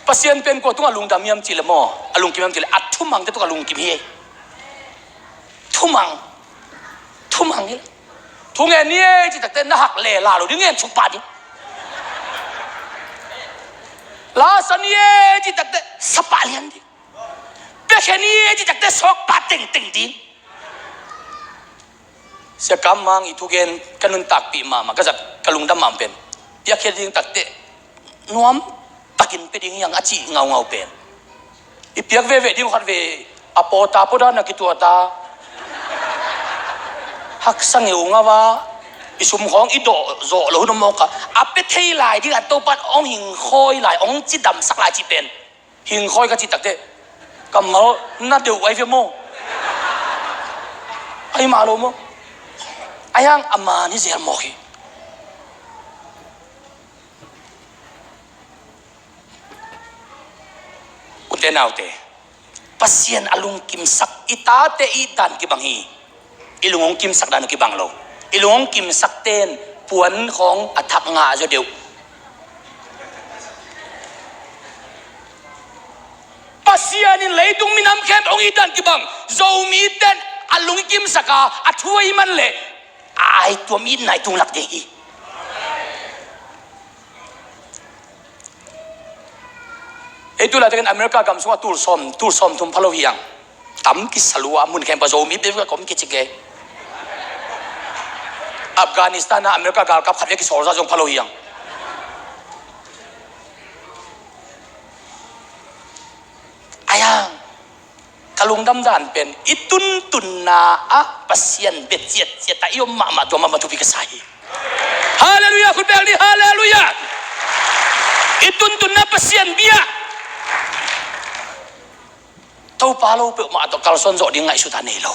Pasian pen kua tungah lungdam hiam cih le maw, a lungkim hiam cih le a thumangte tungah lungkim hi. Thumang. Thumang hi. Thu ngen ni e cih takteh na hak le la lo ding, ngen suk pah ding. La sa ni e cih takteh sa pah lian ding. Piakhia ni e cih takteh sawk pah tengteng ding. Sia Kam Mang i thugen ka nuntakpih mahmah, ka zat ka lungdam mahmah pen, piakhia ding takteh nuam takin pia ding hi hang a cih ngaungau pen, i piak veve ding khat ve, a pawta pawdan a kituata, haksa ngeungau a, i sum khawng i dawh zawh lo hun a mawk a, a pia thei lai ding a Topan hong hingkhawi lai, hong cidamsak lai cih pen, hingkhawi ka cih takteh, kammal na deuh ahi ve maw? Ahi mah lo maw? Ahi hang a man hi zel mawk hi. Ute naute, Pasian a lungkimsak i tate i dan kibang hi. I lung hong kimsak dan uh kibang lo. I lung hong kimsak ten puan khawng a thak ngah zaw deuh. Pasian in leitung minam khempeuh hong it dan kibang. Zomi ten a lung i kimsak a, a thu a i man leh, ai tuam itna i tung lak ding hi. Ei tu laitakin America gam sungah tul sawm, tul sawm thum pha lo hi hang. Tam kisa lua, mun khempeuh Zomi bek a kom kici kei. Afghanistan ah America galkap khat vei kisawlsa zong pha lo hi hang. Ahi hang, ka lungdam dan pen i tuntunna ah Pasian bia ciatciat a i om mahmah, tua mahmah thupi ka sa hi. Halleluiah, khut beng ni, halleluiah. I tuntunna Pasian bia. Topa lo peuhmah tawh kalsuan zawh ding ngaihsut a nei lo.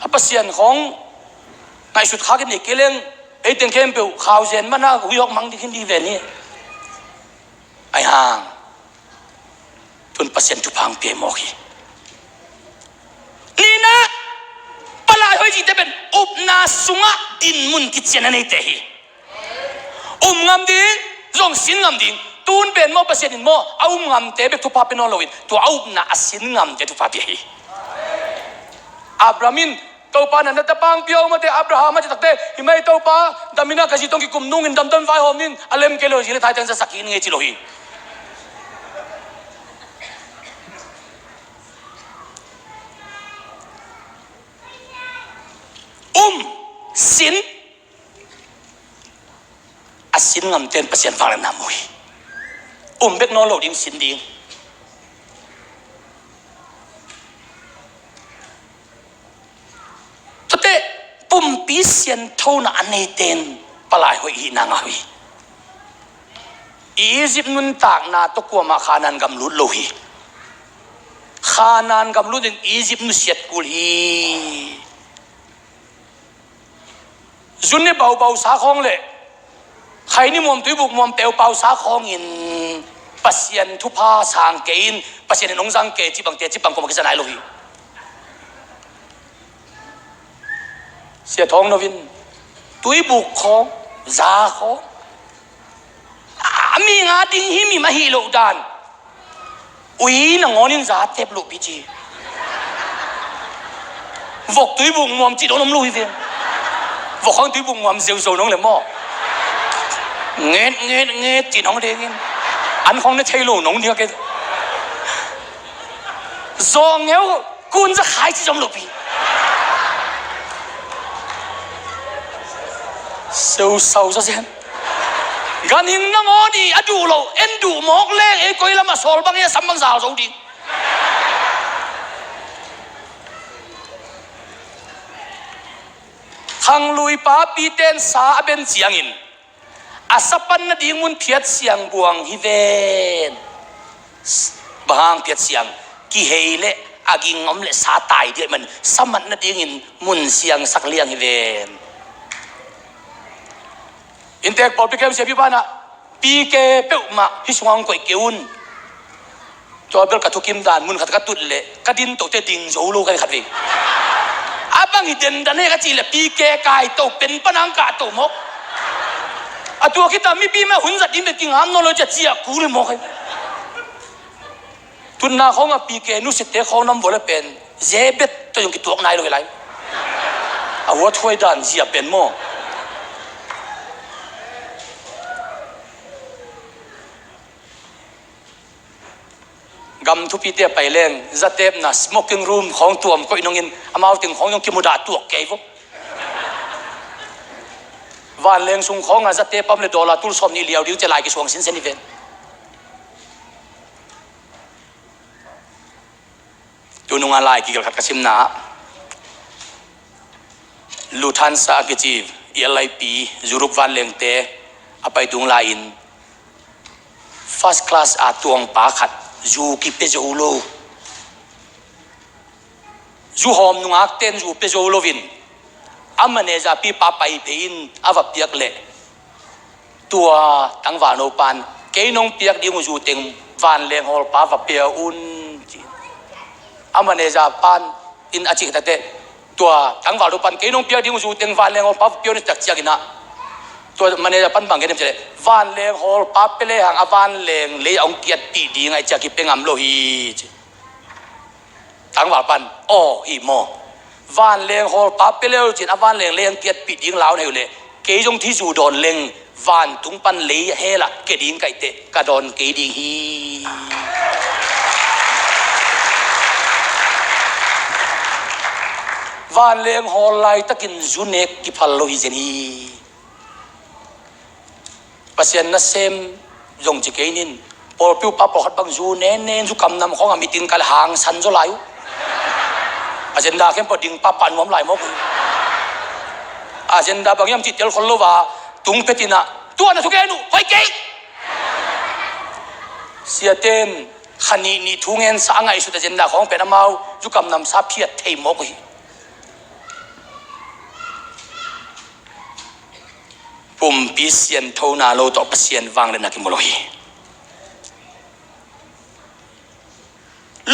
A Pasian khawng ngaihsut khak i nei kei leng, ei teng khempeuh khauzen mana huihawk mang ding khin ding ven hi. Ahi hang, tun Pasian thupha hong pia mawk hi. Nihna, palai hoih cihte pen upna sungah dinmun kician a neite hi. Um ngam ding, zong sin ngam ding. Tun pen maw Pasian in maw a um ngamte bek thupha pia nawn loin, tua a upna a sin ngamte thupha pia hi. Abraham in, Topa na, na tapa hong pia aw mate, Abraham a cih takteh, hi mai Topa, dam in ah ka zi tawh kikum nungin damdawi vaihawm ning, a lem kei lo zi le thaiteng zasak hi ning ei ci lo hi. Um, sin, a sin ngamten Pasian vangliatna mu hi. Pum bek nawn lo ding sin ding. Tuate pumpi sianthona a neite in palai hoih hihna ngah uh hi. Egypt nuntakna tawh kuamah Khanaan gam lut lo hi. Khanaan gam lut in Egypt nusiat kul hi. Zu ne baubau sa khawng le khaini muam tuibuk muam peupau sa khawngin Pasian thupha sang kei in, Pasian in hong zang kei cih bangte cih bang kuamah kizang nai lo hi. Sia Thawng No in tuibuk khawng, za khawng, a mi nga ding himhim ahi loh dan. Ui, nangawnin za tep lohpi ci. Vok tuibuk muam cih dong om lo hi ve. Vok khawng tuibuk muam zeuzo nong le maw. Nget nget nget cih nong dengin. An khawng ne thei lo nong ding a ke. Zawngeu kun za khai ci zom lohpi. Seusau za zen. Ganhing nangawn i a duh loh en duh mawk leng ei koi lam a sawl bang i a sam bang zal zo ding. Khanglui papite in sa a ben ciangin a sa pan nading mun phiat siang buang hi ven. Bang hang phiat siang? Kihei le a ging om le sa tai diah man sa mat nadingin mun siang sak liang hi ven. Inntek pawlpi kem siapi banah P K peuhmah hih sungah hong koih kei un. Tua bel ka thukim dan mun khat ka tut leh ka din tote ding zo lo ka hi khat vei. A bang hi dendan he ka cih leh P K kai to pen panang kah to mawk. A tua khita mipi mah hun zat ding bek kingam nawn lo cia ciah kul hi mawk hi. Tunna khawngah P K nusiate khawng nam vua le pen zebet tawh zong kituak nai lo hi lai. A huathuai dan zia pen maw? Gam thupite a pai leng zatepna smoking room khawng tuam koih nongin amau teng khawng zong kimudah tuak kei vo. Vanleng sung khawngah zatep pam le dollar tul sawm nih liau ding cia lai kisuang sinsen hi ven. Tununga lai kigal khat ka simna ah Lufthansa a kici L I P Europe vanlengte a pai tung lai-in first class a tuangpa khat zu kipia zo lo. Zu hawm nungakte in zu pia zo loin a manager pipa pai phei in a va piak leh tua tangvalno pan kei nong piak ding uh zu teng vanleng hawlpa va pia un ci. A manager pan in a cih takte tua tangvalno pan kei nong piak ding uh zu teng vanleng hawlpa va pia un a cih tak ciangin ah tua manager pan bang gen hiam cih leh vanleng hawlpa pia lehang a vanleng lei a hong kiatpih ding a i ciah kipia ngam lo hi ci. Tangval pan aw hi maw? Vanleng hawlpa pia leu cin a vanleng lei hong kiatpih ding lau na hi uh leh kei zong thi zu dawn leng vantung pan lei hela kia ding kaih teh ka dawn kei ding hi. Vanleng hawl laitakin zu nek kiphal lo hi zen hi. Pasian nasem zong ci kei nin pawlpi upa pawlkhat bang zu nenen zu kamnam khawngah mitin kal hangsan zaw lai uh. Agenda khempeuh ding pahpah nuam lai mawk uh. Agenda bang hiam cih tel khol lo a tung phetinah tua na thugen uh hoih kei. Siaten kha nih nih thu ngensa a ngaihsut agenda khawng pen amau zu kamnamsa phiat thei mawk uh hi. Pumpi sianthona lo tawh Pasian vangliatna kimu lo hi.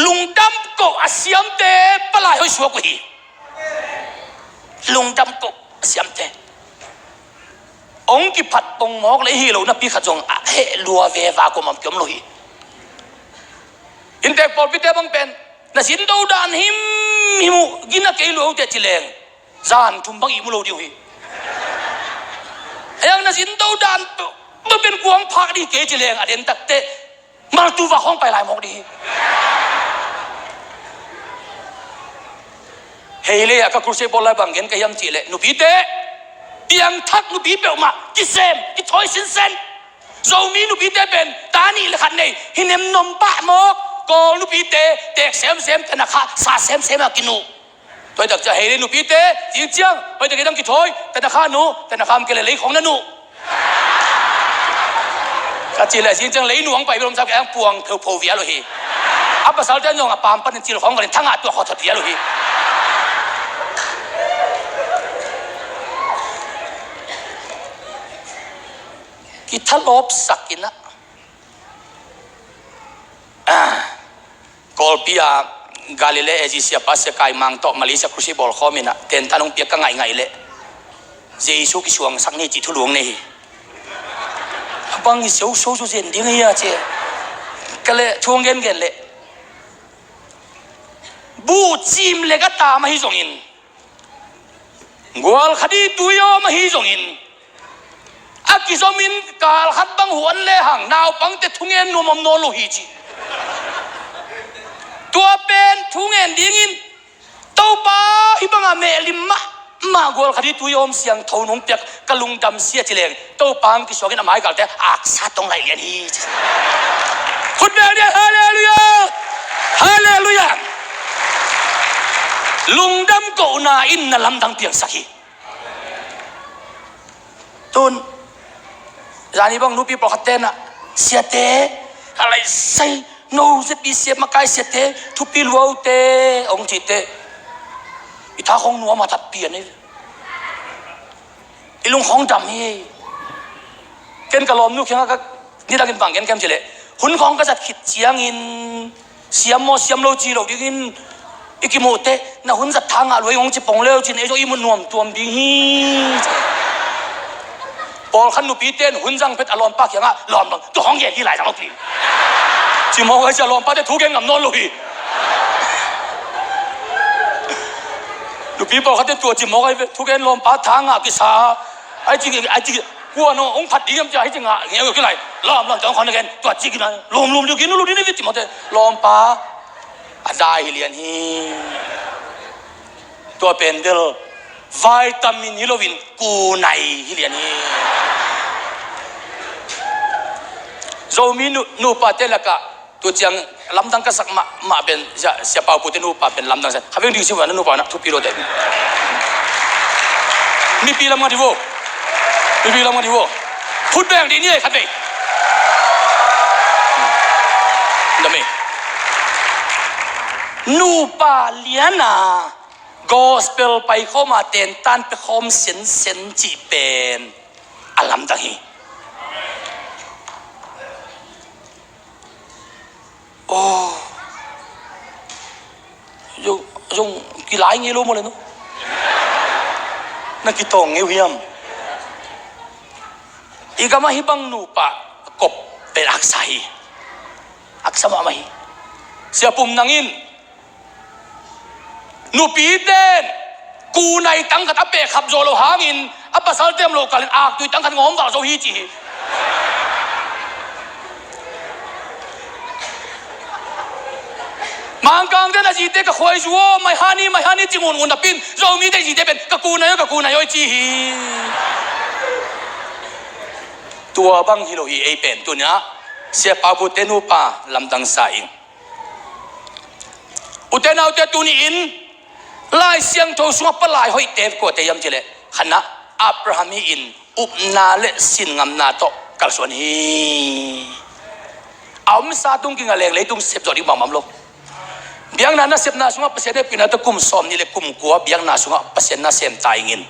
Lungdam koh a siamte palai hoih suak uh hi. Lungdam koh a siamte hong kiphat pongmawk le ihi lo napi khat zong a heh lua veva kuamah kiom lo hi. Inntek pawlpite bang pen na sin do dan himhim uh gina kei lua uh teh ci leng zan thum bang ihmu lo ding uh hi. Ayang na sin do dan tu pen kuang phak ding kei ci leng a den takte maltu va khawng pai lai mawk ding hi. Hei le a ka crusade bawl lai bang gen ka hiam cih leh nupite piangthak nupi peuhmah kisem kithawi sinsen. Zomi nupite pen a nih le khat nei, hi nem nom pah mawk. Kawl nupite tek semsem, tanakha sa semsem a kinuh. Tua hi tak ciang hei le nupite, zing ciang hoih tak hi dang kithawi, tanakha nuh, tanakha om kei le lei khawng na nuh. Ka cih leh zing ciang lei nuang pai bel om sa kei ang puang pheupheu vial uh hi. A pasalte zong a pam panin cil khawng valin thangah tuah khawthot vial uh hi. Kithalawpsak in ah. Ah, Kawlpi a Galilee A G siapa Sia Kai Mang tawh Malaysia Cruise bawlkhawm in ah tentan hong piak ka ngaihngaih leh Jesu kisuangsak ni cih thuluang nei hi. A bang hi siausiau zen ding hi a ci. Ka leh thu hong gengen leh buhcim le gata mah hi zongin, gualkhadi tui awm ahi zongin, a kizomin kal khat bang huan lehang naupangte thungen nuam om nawn lo hi ci. Tua pen thungen dingin Topa, hih banga mehlim mahmah gualkhadi tui awm siangtho nong piak ka lungdam sia ci leng Topa ang kisuangin a maikalte aksa tong laih lian hi ci. Khut beng dia, halleluiah! Halleluiah! Lungdam kohna in na lamdang piangsak hi. Tun zani bang nupi pawlkhat ten ah, siate, a lai sai no Z B C makai siate, thupi luaute hong cihte i tha khong nuam a that pian hi. I lung khong dam hi. Ken ka lawmnu kiangah ka nidangin bang gen kem cileh, hun khong ka zat khit ciangin siam maw siam lo ci lo dingin i kimuhte na hun zat thangah luai ngong ci pong leu cin ei zong i mut nuam tuam ding hi. Pawlkhat nupite in hun zang phet a lawmpa kiangah lawm lawm tu hong gen hi lai zang lo pi ci mawk ai cia lawmpate thu gen ngam nawn lo hi. Nupi pawlkhatte tua ci mawk ai ve, thugen lawmpa thangah kisa. Ai ci, ai ci, kua no hong phat ding hiam cia, ai ci ngah ngeu kilai. Lawm, lawm, tawng khon again. Tua ci kina, lum, lum, lum, lum, lum, lum, lum, lum, lawmpa a dai hi lian hi. Tua pen bel vitamin hi loin kunai hi lian hi. Zomi nu, nupa te lakah tu ciang lamdang ka sak mah, mah pen sia, sia Pau Pu te nupa pen lamdang sak. Kha veng ding si wan nupa na thupi lo te. Mipi lam ngat hi vo. Mipi lam ngat hi vo. Khut beng ding ni ei khat vei. Dam ei. Nupa liana gospel pai khawma tentan pe khawm sensen cih pen a lamdang hi. Oh. Zong, zong kilai ngei lo maw le no? Na kitawng ngei uh hiam? I gamah hih bang nupa kop pen aksa hi. Aksa mahmah hi. Sia Pum Nang in nupite in kunai tangkhat a pehkhap zawh loh hangin a pasalte om loh kalin aktui tangkhat ngawm val zo hi ci hi. Mangkangte in a zite ka khuaizu aw, mai hani, mai hani ci ngungun napin Zomite zite pen ka kunai aw, ka kunai aw ci hi. Tua bang hi lo hi ei pen tuni-ah Sia Pau Pu te nupa lamdang sa ing. Ute naute tuni-in Lai Siangtho sungah palai hoihte kuate hiam cileh khatna Abraham hi-in upna le sinngamna tawh kalsuan hi. A omsa tung kinga leng leitung sepzawh ding bangmah om lo. Biakna nasepna sungah Pasian hehpihna tawh kum sawm nih le kum kua biakna sungah Pasian nasem ta ingin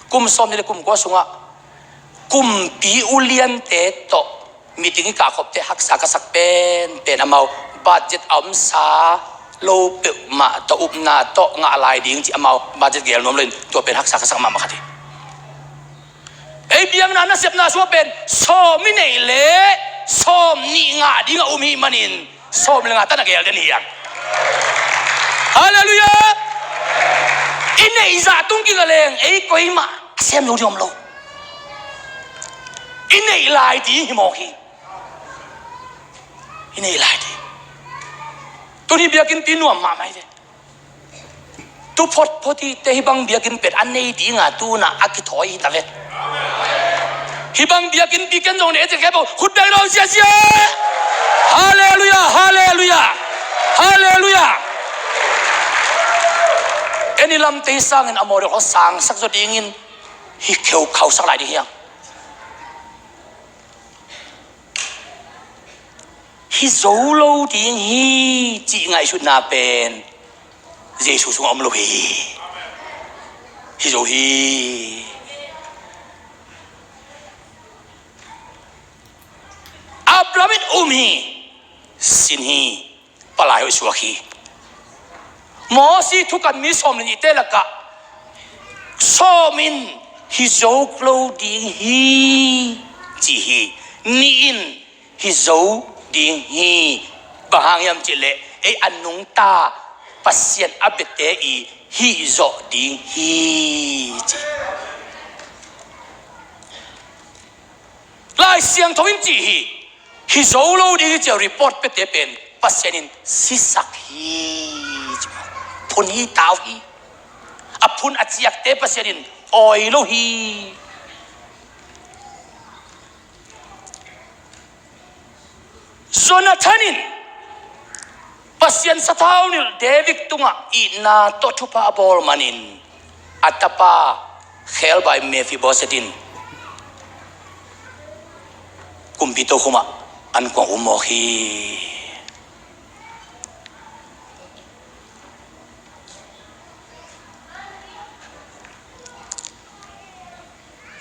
kum sawm nih le kum kua sungah kumpi uliante tawh meeting i kahkhopte haksa ka sak penpen amau budget a omsa lo peuhmah tawh upna tawh ngah lai ding cih amau budget gel nuam loin tua pen haksa ka sak mahmah khat hi. Ei biakna nasepna sungah pen sawm i neih leh sawm nih ngah ding a um hi manin sawm le nga tan a gel den hi ang. Halleluiah. I neih zah tung kinga leng ei koimah a sem zo ding om lo. I neih lai ding hi mawk hi. I neih lai ding. Tuni biakinnpi nuam mahmah hi ve. Tu photphot hi te hih bang biakinn pen a nei dinga tuna a kithawi hi ta ve. Hih bang biakinnpi ken zong ne, ete khempeuh khut beng dawng ziazia. Halleluiah, halleluiah, halleluiah. En i lamte sangin a model khawng sangsak zaw dingin hih kheu khausak lai ding hi hang. Hih zo lo ding hi cih ngaihsutna pen Jesu sungah om lo hi. Hih zo hi. Abraham in um hi, sin hi, palai hoih suak hi. Mosi thukan mi sawm le nihte lakah sawm in hih zo lo ding hi ci hi. Nih in hih zo ding hi. Bang hang hiam cihleh ei a nungta Pasian a biate i hih zawh ding hi ci. Lai Siangtho in ci hi. Hih zo lo ding hi ci a report piate pen Pasian in sisak hi ci. Phun hi, tau hi. A phun a ciakte Pasian in awi lo hi. Jonathan in Pasian sathau nilh David tungah itna tawh thupha a bawl manin a tapa khebai Mephiboset in kumpi tokhomah an kuang um mawk hi.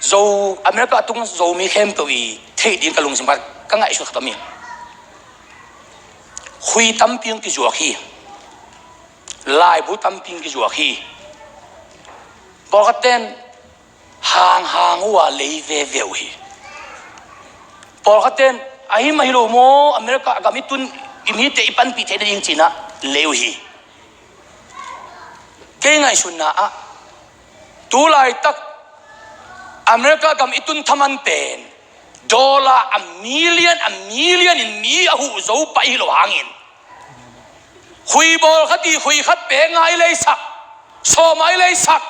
Zo, America a tung Zomi khempeuh i theih ding ka lungsim khat, ka ngaihsut khat om hi. Hui tampi hong kizuak hi. Laibu tampi hong kizuak hi. Pawlkhat ten hanghang uh a lei veve uh hi. Pawlkhat ten ahi mah hi lo maw, America gam i tun i mite i panpih theih nading ci-in ah lei uh hi. Kei ngaihsutna ah tu laitak America gam i tun thaman pen dollar a million a million in mi a huh zo pah hi lo hangin, hui bawl khat i hui khat pek nga i leisak, sawm a i leisak,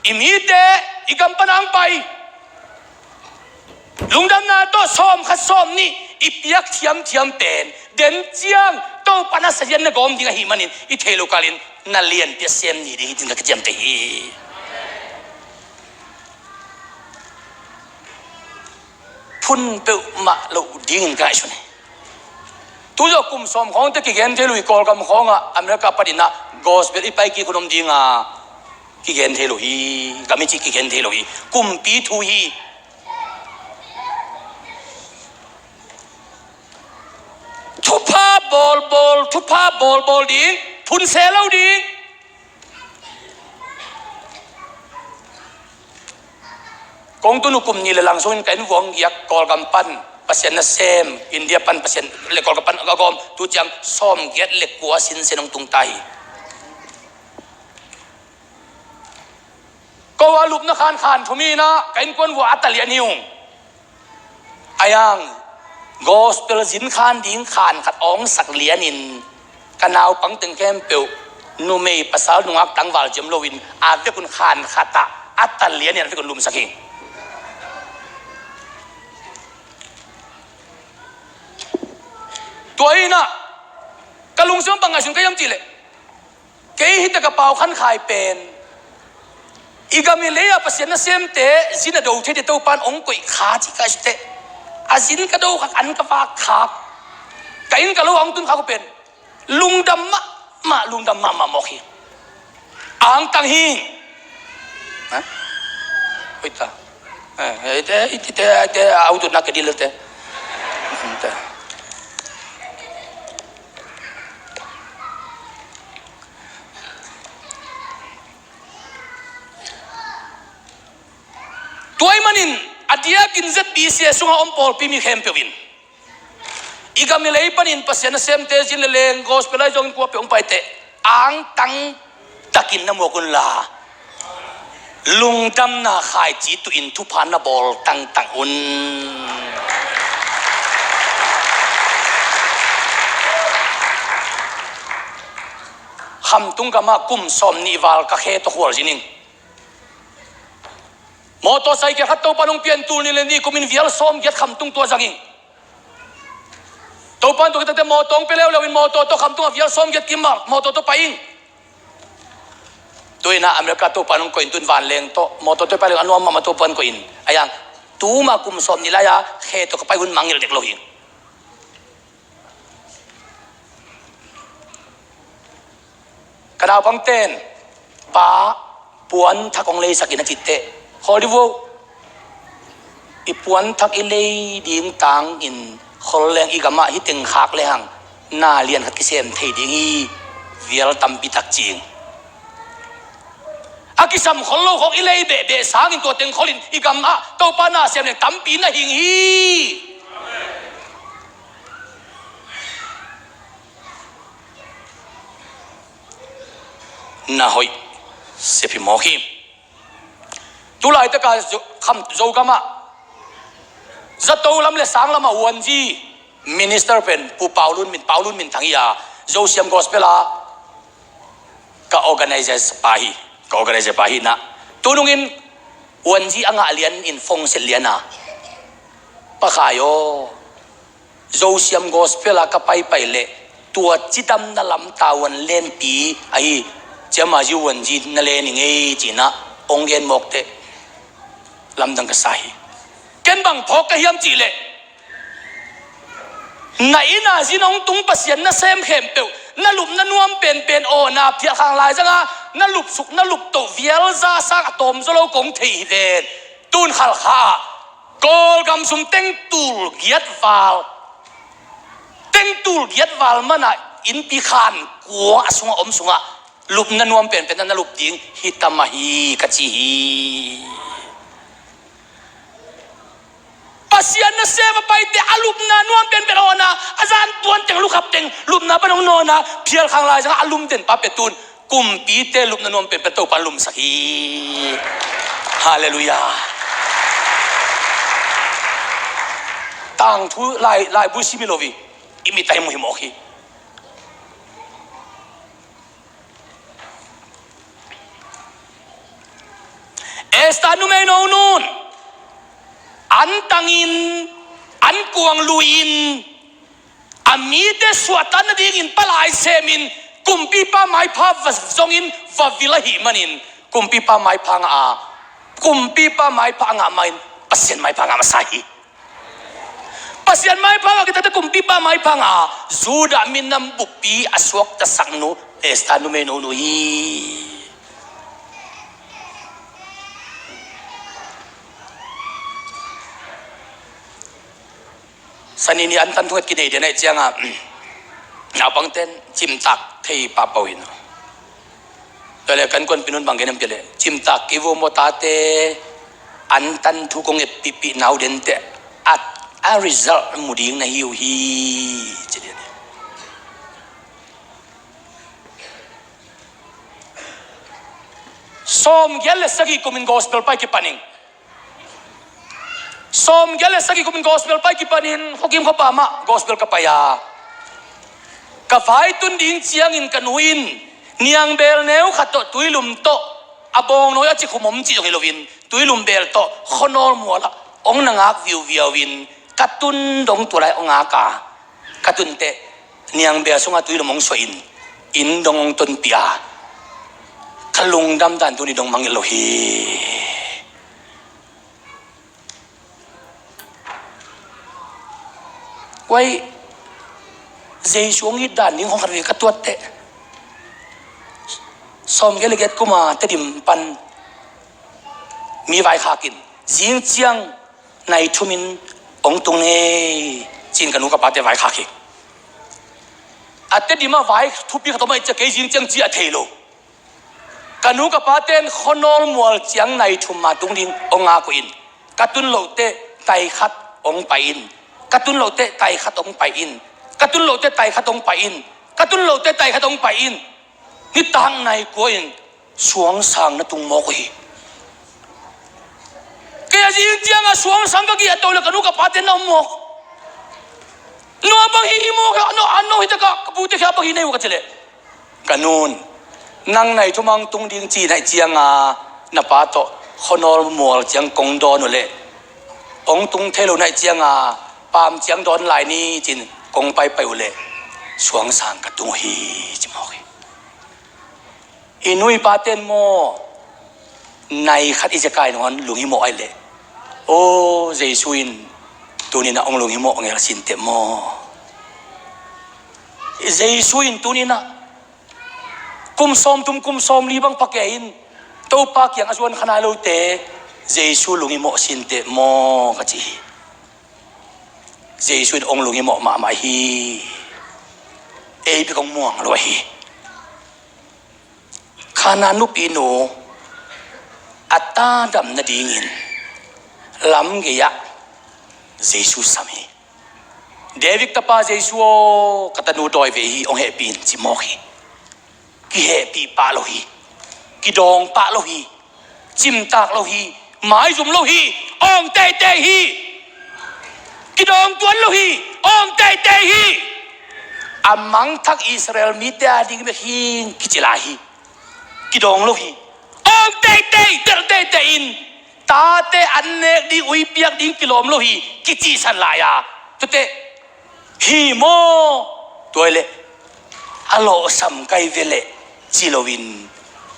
i mite i gam pan a hong pai lungdamna tawh sawm khat sawm nih i piak thiamthiam pen den ciang Topa na sazian na gawm ding ahih manin i theih loh kalin na lianpi a sem ni ding hi, ci-in ka kiciamteh hi. Phun peuhmah loh dingin ka ngaihsun hi. Tu zawh kum sawm khawngte kigen thei lo hi, Kawlgam khawngah America panin ah gospel i pai kik hun om ding a kigen thei lo hi. Gam i cih kigen thei lo hi. Kumpi thu hi. Thupha bawlbawl, thupha bawlbawl ding, phun se lo ding. Kong tun uh kum nih le lang sungin ka inn vuah hong giak, Kawlgam pan Pasian nasem, India pan Pasian le Kawlgam pan a gawm, tu ciang sawmgiat le kua sinsen hong tung ta hi. Ko a lupna khan khan thum hi-in ah ka innkuan vuah a ta lian hi ung. Ahi hang gospel zin khan ding khan khat a hong sak lianin ka naupang teng khempeuh numei pasal nungak tangval ciam loin a vekun khan khat ah a ta lianin a vekun lumsak hi. Tua hi-in ah ka lungsim bang ngaihsun ka hiam cih leh, kei hi tak a pau khan khai pen i gam i lei a Pasian nasemte zin a do thei ding Topa in hong koih kha cih ka ngaihsut teh, a zin ka do khak, an ka vak khak, ka inn ka lo a hong tun khak uh pen lungdam mahmah, lungdam mahmah mawk hi. A hang tang hi. Ha? Hoih ta. Eh, eh, ite, ite, ite, ite, a ututna ke dil te. Ite. Tua ahih manin a diakin Z B C A sungah om pawlpi mi khempeuh in i gam i lei panin Pasian nasemte zin le leng gospel ahi zongin kua peuh hong pai teh, angtang takin na muak unla, lungdamna khaici tuhin thupha na bawl tangtang un. Khamtung gamah kum sawmnih val ka khe tawh khualzin ing. Motorcycle khat Topa'n hong pia in, tul nih le nih kum in vial sawmgiat khamtung tua zang ing. Topa'n tua khit takte motor hong pia leuleu in, motor tawh khamtung a vial sawmgiat kim a motor tawh pai ing. Tu-in ah America Topa'n hong koih in, tu-in vanleng tawh motor tawh pai leng a nuam mahmah, Topa'n koih in. Ahi hang tuma kum sawmnih lai-a khe tawh ka pai hun mangngilh dek lo hi. Ka naupangte'n, "Pa, puanthak hong leisak in," a cih teh, "Khawl dih vo. I puanthak i lei ding tangin khol leng i gamah hih teng khak lehang na lian khat kisem thei ding hi, vial tampi tak," ci ing. A kisam khol lo khawng i lei behbeh sangin tua teng khol in i gamah Topa na sem leng tampi na hing hi. Na hoih sep hi mawk hi. Tu laitak a Zo-, kham, Zogamah, zato lam le sang lamah Wanzi minister pen Pu Paulun Min, Paulun Min Thang hi a, Zosiam Gospel a ka organizer pa hi, ka organizer pa hi na. Tunungin Wanzi a ngah lian in phone set lian a, "Pa Khai aw, Zosiam Gospel a ka paipai leh tua cidamna lam tavuan lenpi ahi Ciamaziu Wanzi na len ing ei," ci-in ah hong gen mawk teh, lamdang ka sa hi. Ken bang phawk ka hiam cih leh, na inn a zin hong tung Pasian nasem khempeuh, na lupna nuam penpen awna phialkhang laizang a na lupsuk na luptoh vial za sang a tawm zaw lo kong thei hi ven. Tun Khalkha ah Kawlgam sung teng tul giat val, teng tul giat val man a innpi khan kuang a sungah om sungah lupna nuam penpen na na lup ding hi ta mah hi ka ci hi. Pasian nasem a paite a lupna nuam penpen awna, a zan tuan teng, lukhap teng lupna pan hong nawna, phialkhang laizang a lum den pa pia tun kumpite lupna nuam penpen Topa'n lumsak hi. Halleluiah. Tangthu lai, laibu sim hi lo hi, i mit ah i mu hi mawk hi. Esther numeinu nu'n an tangin, an kuang lui-in, a mite suahtak nadingin palai semin, kumpipa maipha va zongin va vil ahih manin, kumpipa maipha ngah a, kumpipa maipha a ngah mahin Pasian maipha ngah masa hi. Pasian maipha ngah khit takte kumpipa maipha ngah a, Judah minam buppi a suaktasak nu Esther numeinu nu hi. Sani ni an tan thunget kinei den ahih ciangin, naupangte'n cimtak thei pahpah uh in. Tua leh kan kuanpi nu'n bang gen hiam cih leh, cimtak kei vo maw tate, an tan thu kong etpihpih nau den teh, a, a result mu ding na hi uh hi, ci ding. Sawmgiat le sagih kumin gospel pai kipan ing. Sawmgiat le sagih kumin gospel pai kipanin Khuakim khuapa mah gospel ka pai a, ka vai tun ding ciangin ka nu in niangbel neu khat tawh, tuilum tawh, a bawngnawi a cikhum om cih zong hi loin, tuilum bel tawh khuanawl mualah hong na ngak viuviau in, ka tun dong tua lai hong ngak a, ka tun teh niangbel sungah tuilum hong suah in, inn dong hong tonpih a, ka lungdam dan tuni dong mangngilh lo hi. Kua i Jesu hong it dan ding khawng khat vei ka tuat teh, sawmgiat le giat kuma Tedim pan mi vaikhak in, zing ciang nai thumin hong tung ning ei, ci-in ka nu ka pate vaikhak hi. A Tedim ah vai thupi khat om ahih ciang kei zing ciang ci a thei lo. Ka nu ka pate'n khuanawl mual ciang nai thum a tung ding hong ngak uh in, ka tun loh teh tai khat hong pai in, ka tun loh teh tai khat hong pai in, ka tun loh teh tai khat hong pai in, ka tun loh teh tai khat hong pai in. Nitak nai kua in suangsang na tung mawk uh hi. Kei a zing ciang a suangsang ka giah to leh ka nu ka pate na om mawk. No a bang hi hi mawk, a no, a no hi takah ka pute khia bang hi nei uh ka cih leh, ka nu'n, nang nai thum hong tung ding ci na hih ciang a na pa tawh Khuanawl mual ciang kong dawn uh leh, hong tung thei lo naih cianga paam ciang dawn lai ni cin kong paipai uh leh, suangsang ka tung uh hi, ci mawk hi. I nu i pate'n maw, nai khat i zekai nangawn lunghimawh ahih leh, aw, Jesu in tuni-in ah hong lunghimawh ngelsin teh maw. Jesu in tuni-in ah kum sawmthum kum sawmli bang pha kei in Topa kiang a zuan kha nai lote Jesu lunghimawh sin teh maw, ka ci hi. Jesu in hong lunghimawh mahmah hi. Ei bek hong muang lo hi. Kanaan nupinu a ta dam nadingin lam gei-ah Jesu sam hi. David tapa Jesu aw, ka tanu dawi ve hi, hong hehpih in, ci mawk hi. Kihehpih pah lo hi. Kidawng pah lo hi. Cimtak lo hi. Maizum lo hi. Awng teitei hi. Kidawng tuan lo hi. Awng teitei hi. A mangthak Israel mite a ding bek hi, kici lai hi. Kidawng lo hi. Awng teitei, delh teitei in, tate an nek ding, ui piak ding kilawm lo hi, kicihsan lai a. Tuate hi maw? Tua hi leh a lawhsam kai ve leh, ci loin,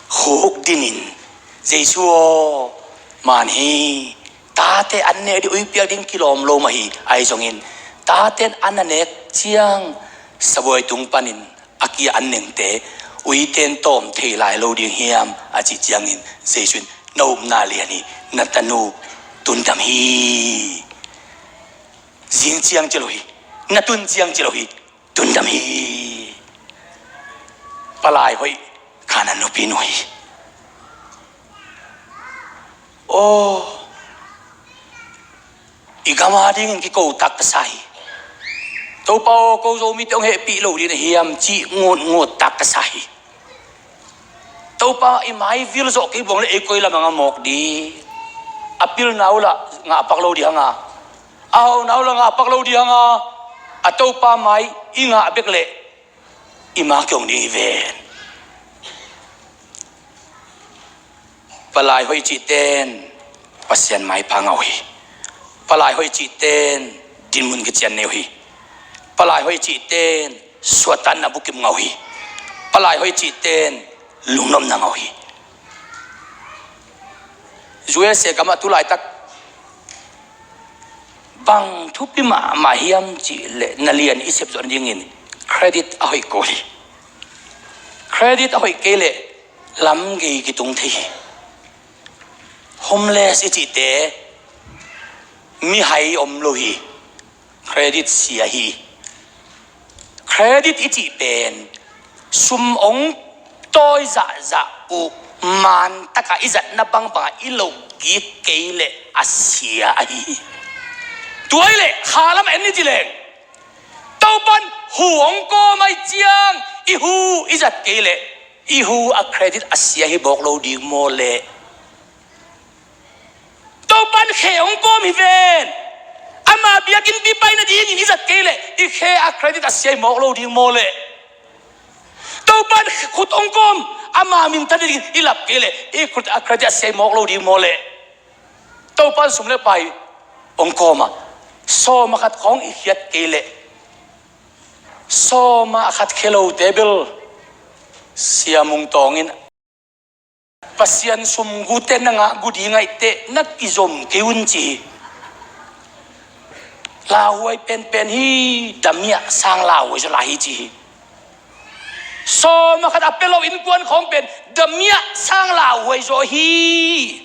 khuk dinin, Jesu aw, man hi, tate an nek ding, ui piak ding kilawm lo mah hi, ahi zongin, tate'n an a nek ciang, sabuai tung panin a ki-a an nengte uite'n tawm thei lai lo ding hiam, a cih ciangin Jesu in, na upna lian hi, na tanu tundam hi. Zing ciang ci lo hi, na tun ciang ci lo hi, tundam hi. Palai hoih, Kanaan nupinu hi. Aw, i gam a dingin kiko tak ka sa hi. Topa aw, ko Zomite hong hehpih lo ding na hiam, cih ngutngut tak ka sa hi. Topa i mai vil zawh kei buang leh ei koi lam hang a mawk ding. A pilna uh lah ngahpak lo ding hang a, a hauna uh lah ngahpak lo ding hang a, a Topa mai i ngah bek leh i ma kihong ding hi ven. Palai hoih cihten Pasian maipha ngah uh hi. Palai hoih cihten dinmun kician nei uh hi. Palai hoih cihten suahtakna bukim ngah uh hi. Palai hoih cihten lungnopna ngah uh hi. U S A gamah tu laitak bang thupi mahmah hiam cih leh, na lian i sep zawh nadingin credit a hoih kul hi. Credit a hoih kei leh lam gei kitung thei hi. Homeless i cihte mihai om lo hi. Credit sia hi. Credit i cih pen sum hong tawi zahzah uh, man takah i zatna bangbangah i loh kik kei leh a sia ahi hi. Tua hi leh kha lamah en ni ci leng, Topa'n hu hong kawm ahih ciang i hu i zat kei leh i hu a credit a sia hi mawk lo ding maw leh? Topa'n khe hong kawm hi ven. Ama biakinnpi pai nadingin i zat kei leh i khe a credit a sia hi mawk lo ding maw leh? Topa'n khut hong kawm, ama minthan nadingin i lap kei leh i khut a credit a sia hi mawk lo ding maw leh? Topa'n sum le pai hong kawm a, sawm a khat khawng i khiat kei leh, sawm a khat khia lote bel Sia Mung Tawng in, Pasian sum gute na ngah gu ding ahih teh na kizom kei un, ci hi. Lauhuai penpen hi, damiah sang lauhuai zaw lai hi, ci hi. Sawm a khat a pia lo innkuan khawng pen damiah sang lauhuai zaw hi.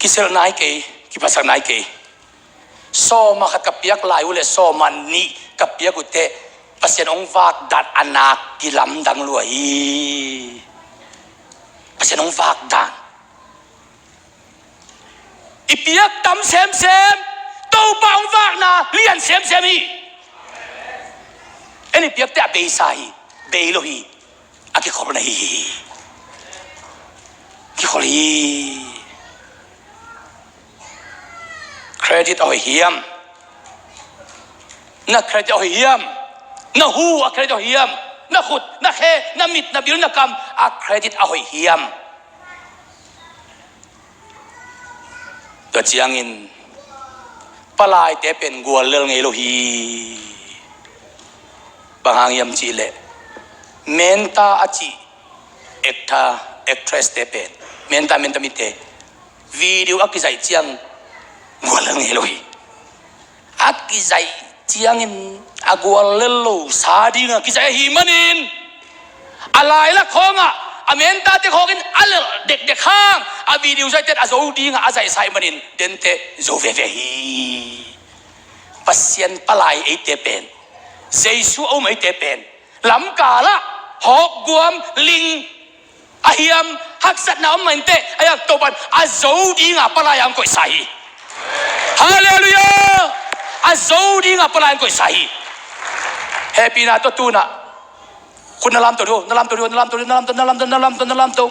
Kiselh nai kei, kiphasak nai kei. Sawm a khat ka piak lai uh leh sawm a nih ka piak uh teh Pasian hong vak dan a nak kilamdang lua hi. Pasian hong vak dan. I piak tam semsem, Topa hong vakna lian semsem hi. En i piakte a beisa hi, bei lo hi. A kikholh na hi hi. Kikholh hi. Credit a hoih hiam? Na credit a hoih hiam? Na hu a credit a hoih hiam? Na khut, na khe, na mit, na bil, na kam a credit a hoih hiam? Tua ciangin palaite pen guallel ngei lo hi. Bang hang hiam cihleh, menta a cih actor, actress te pen, menta, menta mite video a kizaih ciang guallel ngei lo hi. A kizaih ciangin a guallel lo sa dinga kizaih ahih manin, a lailak khawngah a mentate khawngin a lelh dekdek hang, a video zaihte a zo dinga a zaihsa ahih manin dente zo veve hi. Pasian palai eite pen, Jesu a um eite pen, lamkalah hawkguam, ling, a hiam, haksatna om mah inteh, a hiam, Topan a zo dinga palai a hong koihsa hi. Halleluiah! A zo dinga palai a hong koihsa hi. Hehpihna tawh tunah khut na lamto dih, na lamto dih, na lamto dih, na lamto, na lamto, na lamto, na lamto.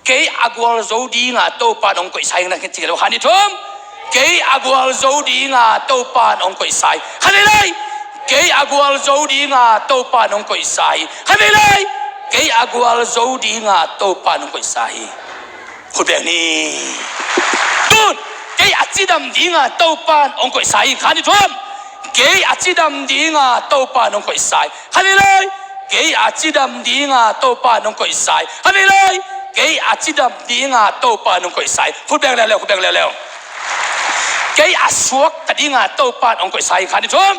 Kei a gualzo dinga Topan hong koihsa hi, na ci kei lo. Khan i thum. Kei a gualzo dinga Topan hong koihsa hi. Khan i lai. Kei a gualzo dinga Topan hong koihsa hi. Khan i lai. Kei a gualzo dinga Topan hong koihsa hi. Khut beng ni. Tun. Kei a cidam dinga Topan hong koihsa hi. Khan i thum. Kei a cidam dinga Topan hong koihsa hi. Khan i lai. Kei a cidam dinga Topan hong koihsa hi. Khan i lai. Kei a cidam dinga Topan hong koihsa hi. Khut beng leuleu, khut beng leuleu. Kei a suakta dinga Topan hong koihsa hi. Khan i thum.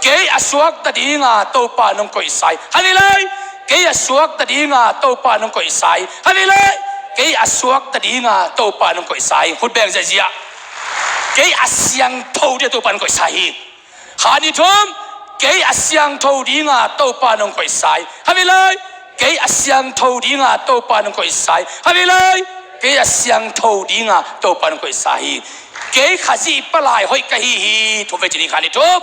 Kei a suakta dinga Topan hong koihsa hi. Khan i lai. Kei a suakta dinga Topan hong koihsa hi. Khan i lai. Kei a suakta dinga Topan hong koihsa hi. Khut beng ziahziah. Kei a siangtho dinga Topan hong koihsa hi. Khan i thum. Kei a siangtho dinga Topan hong koihsa hi. Khan i lai. Kei a siangtho dinga Topan hong koihsa hi. Khan i lai. Kei a siangtho dinga Topan hong koihsa hi. Kei Khazih palai hoih ka hi hi. Thum vei ci ni. Khan i thum.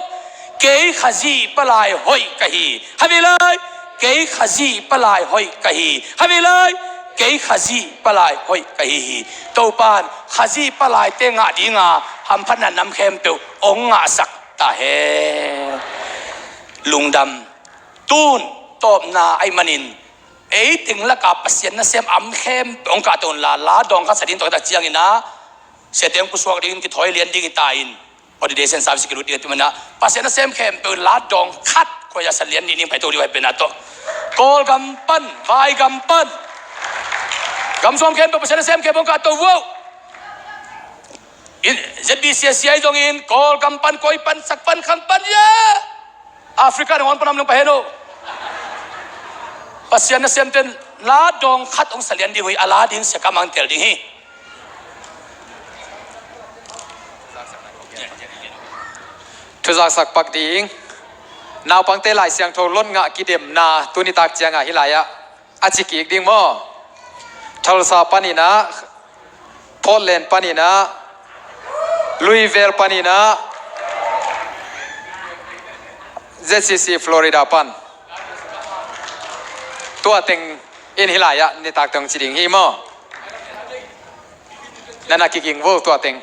Kei Khazih palai hoih ka hi. Khan i lai. Kei Khazih palai hoih ka hi. Khan i lai. Kei Khazih palai hoih ka hi hi. Topan Khazih palaite ngah dinga hamphatna nam khempeuh hong ngahsak ta hen. Lungdam. Tun tawpna ahih manin, ei teng laka Pasian nasem a om khempeuh hong kahto unla, la dawng khat sa ding. Tua tak ciangin ah, siate hong pusuak dingin kithawi lian ding hi ta in, ordination service kilut ding hi ta in ah, Pasian nasem khempeuh in la dawng khat khuaia sa lian nih ning paito ding uh hi pen a tawh. Kawlgam pan, vaigam pan, gam sawm khempeuh Pasian nasem khempeuh hong kahto uh. In, Z B C a sia hi zongin, Kawlgam pan, Kawi pan, Sak pan, Khang pan, ya! Africa nangawn pan a om nong pai hen uh. Pasian nasemte'n la dawng khat hong sa lian ding uh hi, a la ding sia ka mang tel ding hi. Thuzaksak pak ding. Naupangte Lai Siangtho lotngah kidemna tuni tak ciangah hih lai-ah a ci kik ding maw? Tulsa panin ah, Portland panin ah, Louisville panin ah, Z C C Florida pan. Tua teng in hih lai-ah nitak teng ci ding hi maw? Nana kiging vo tua teng.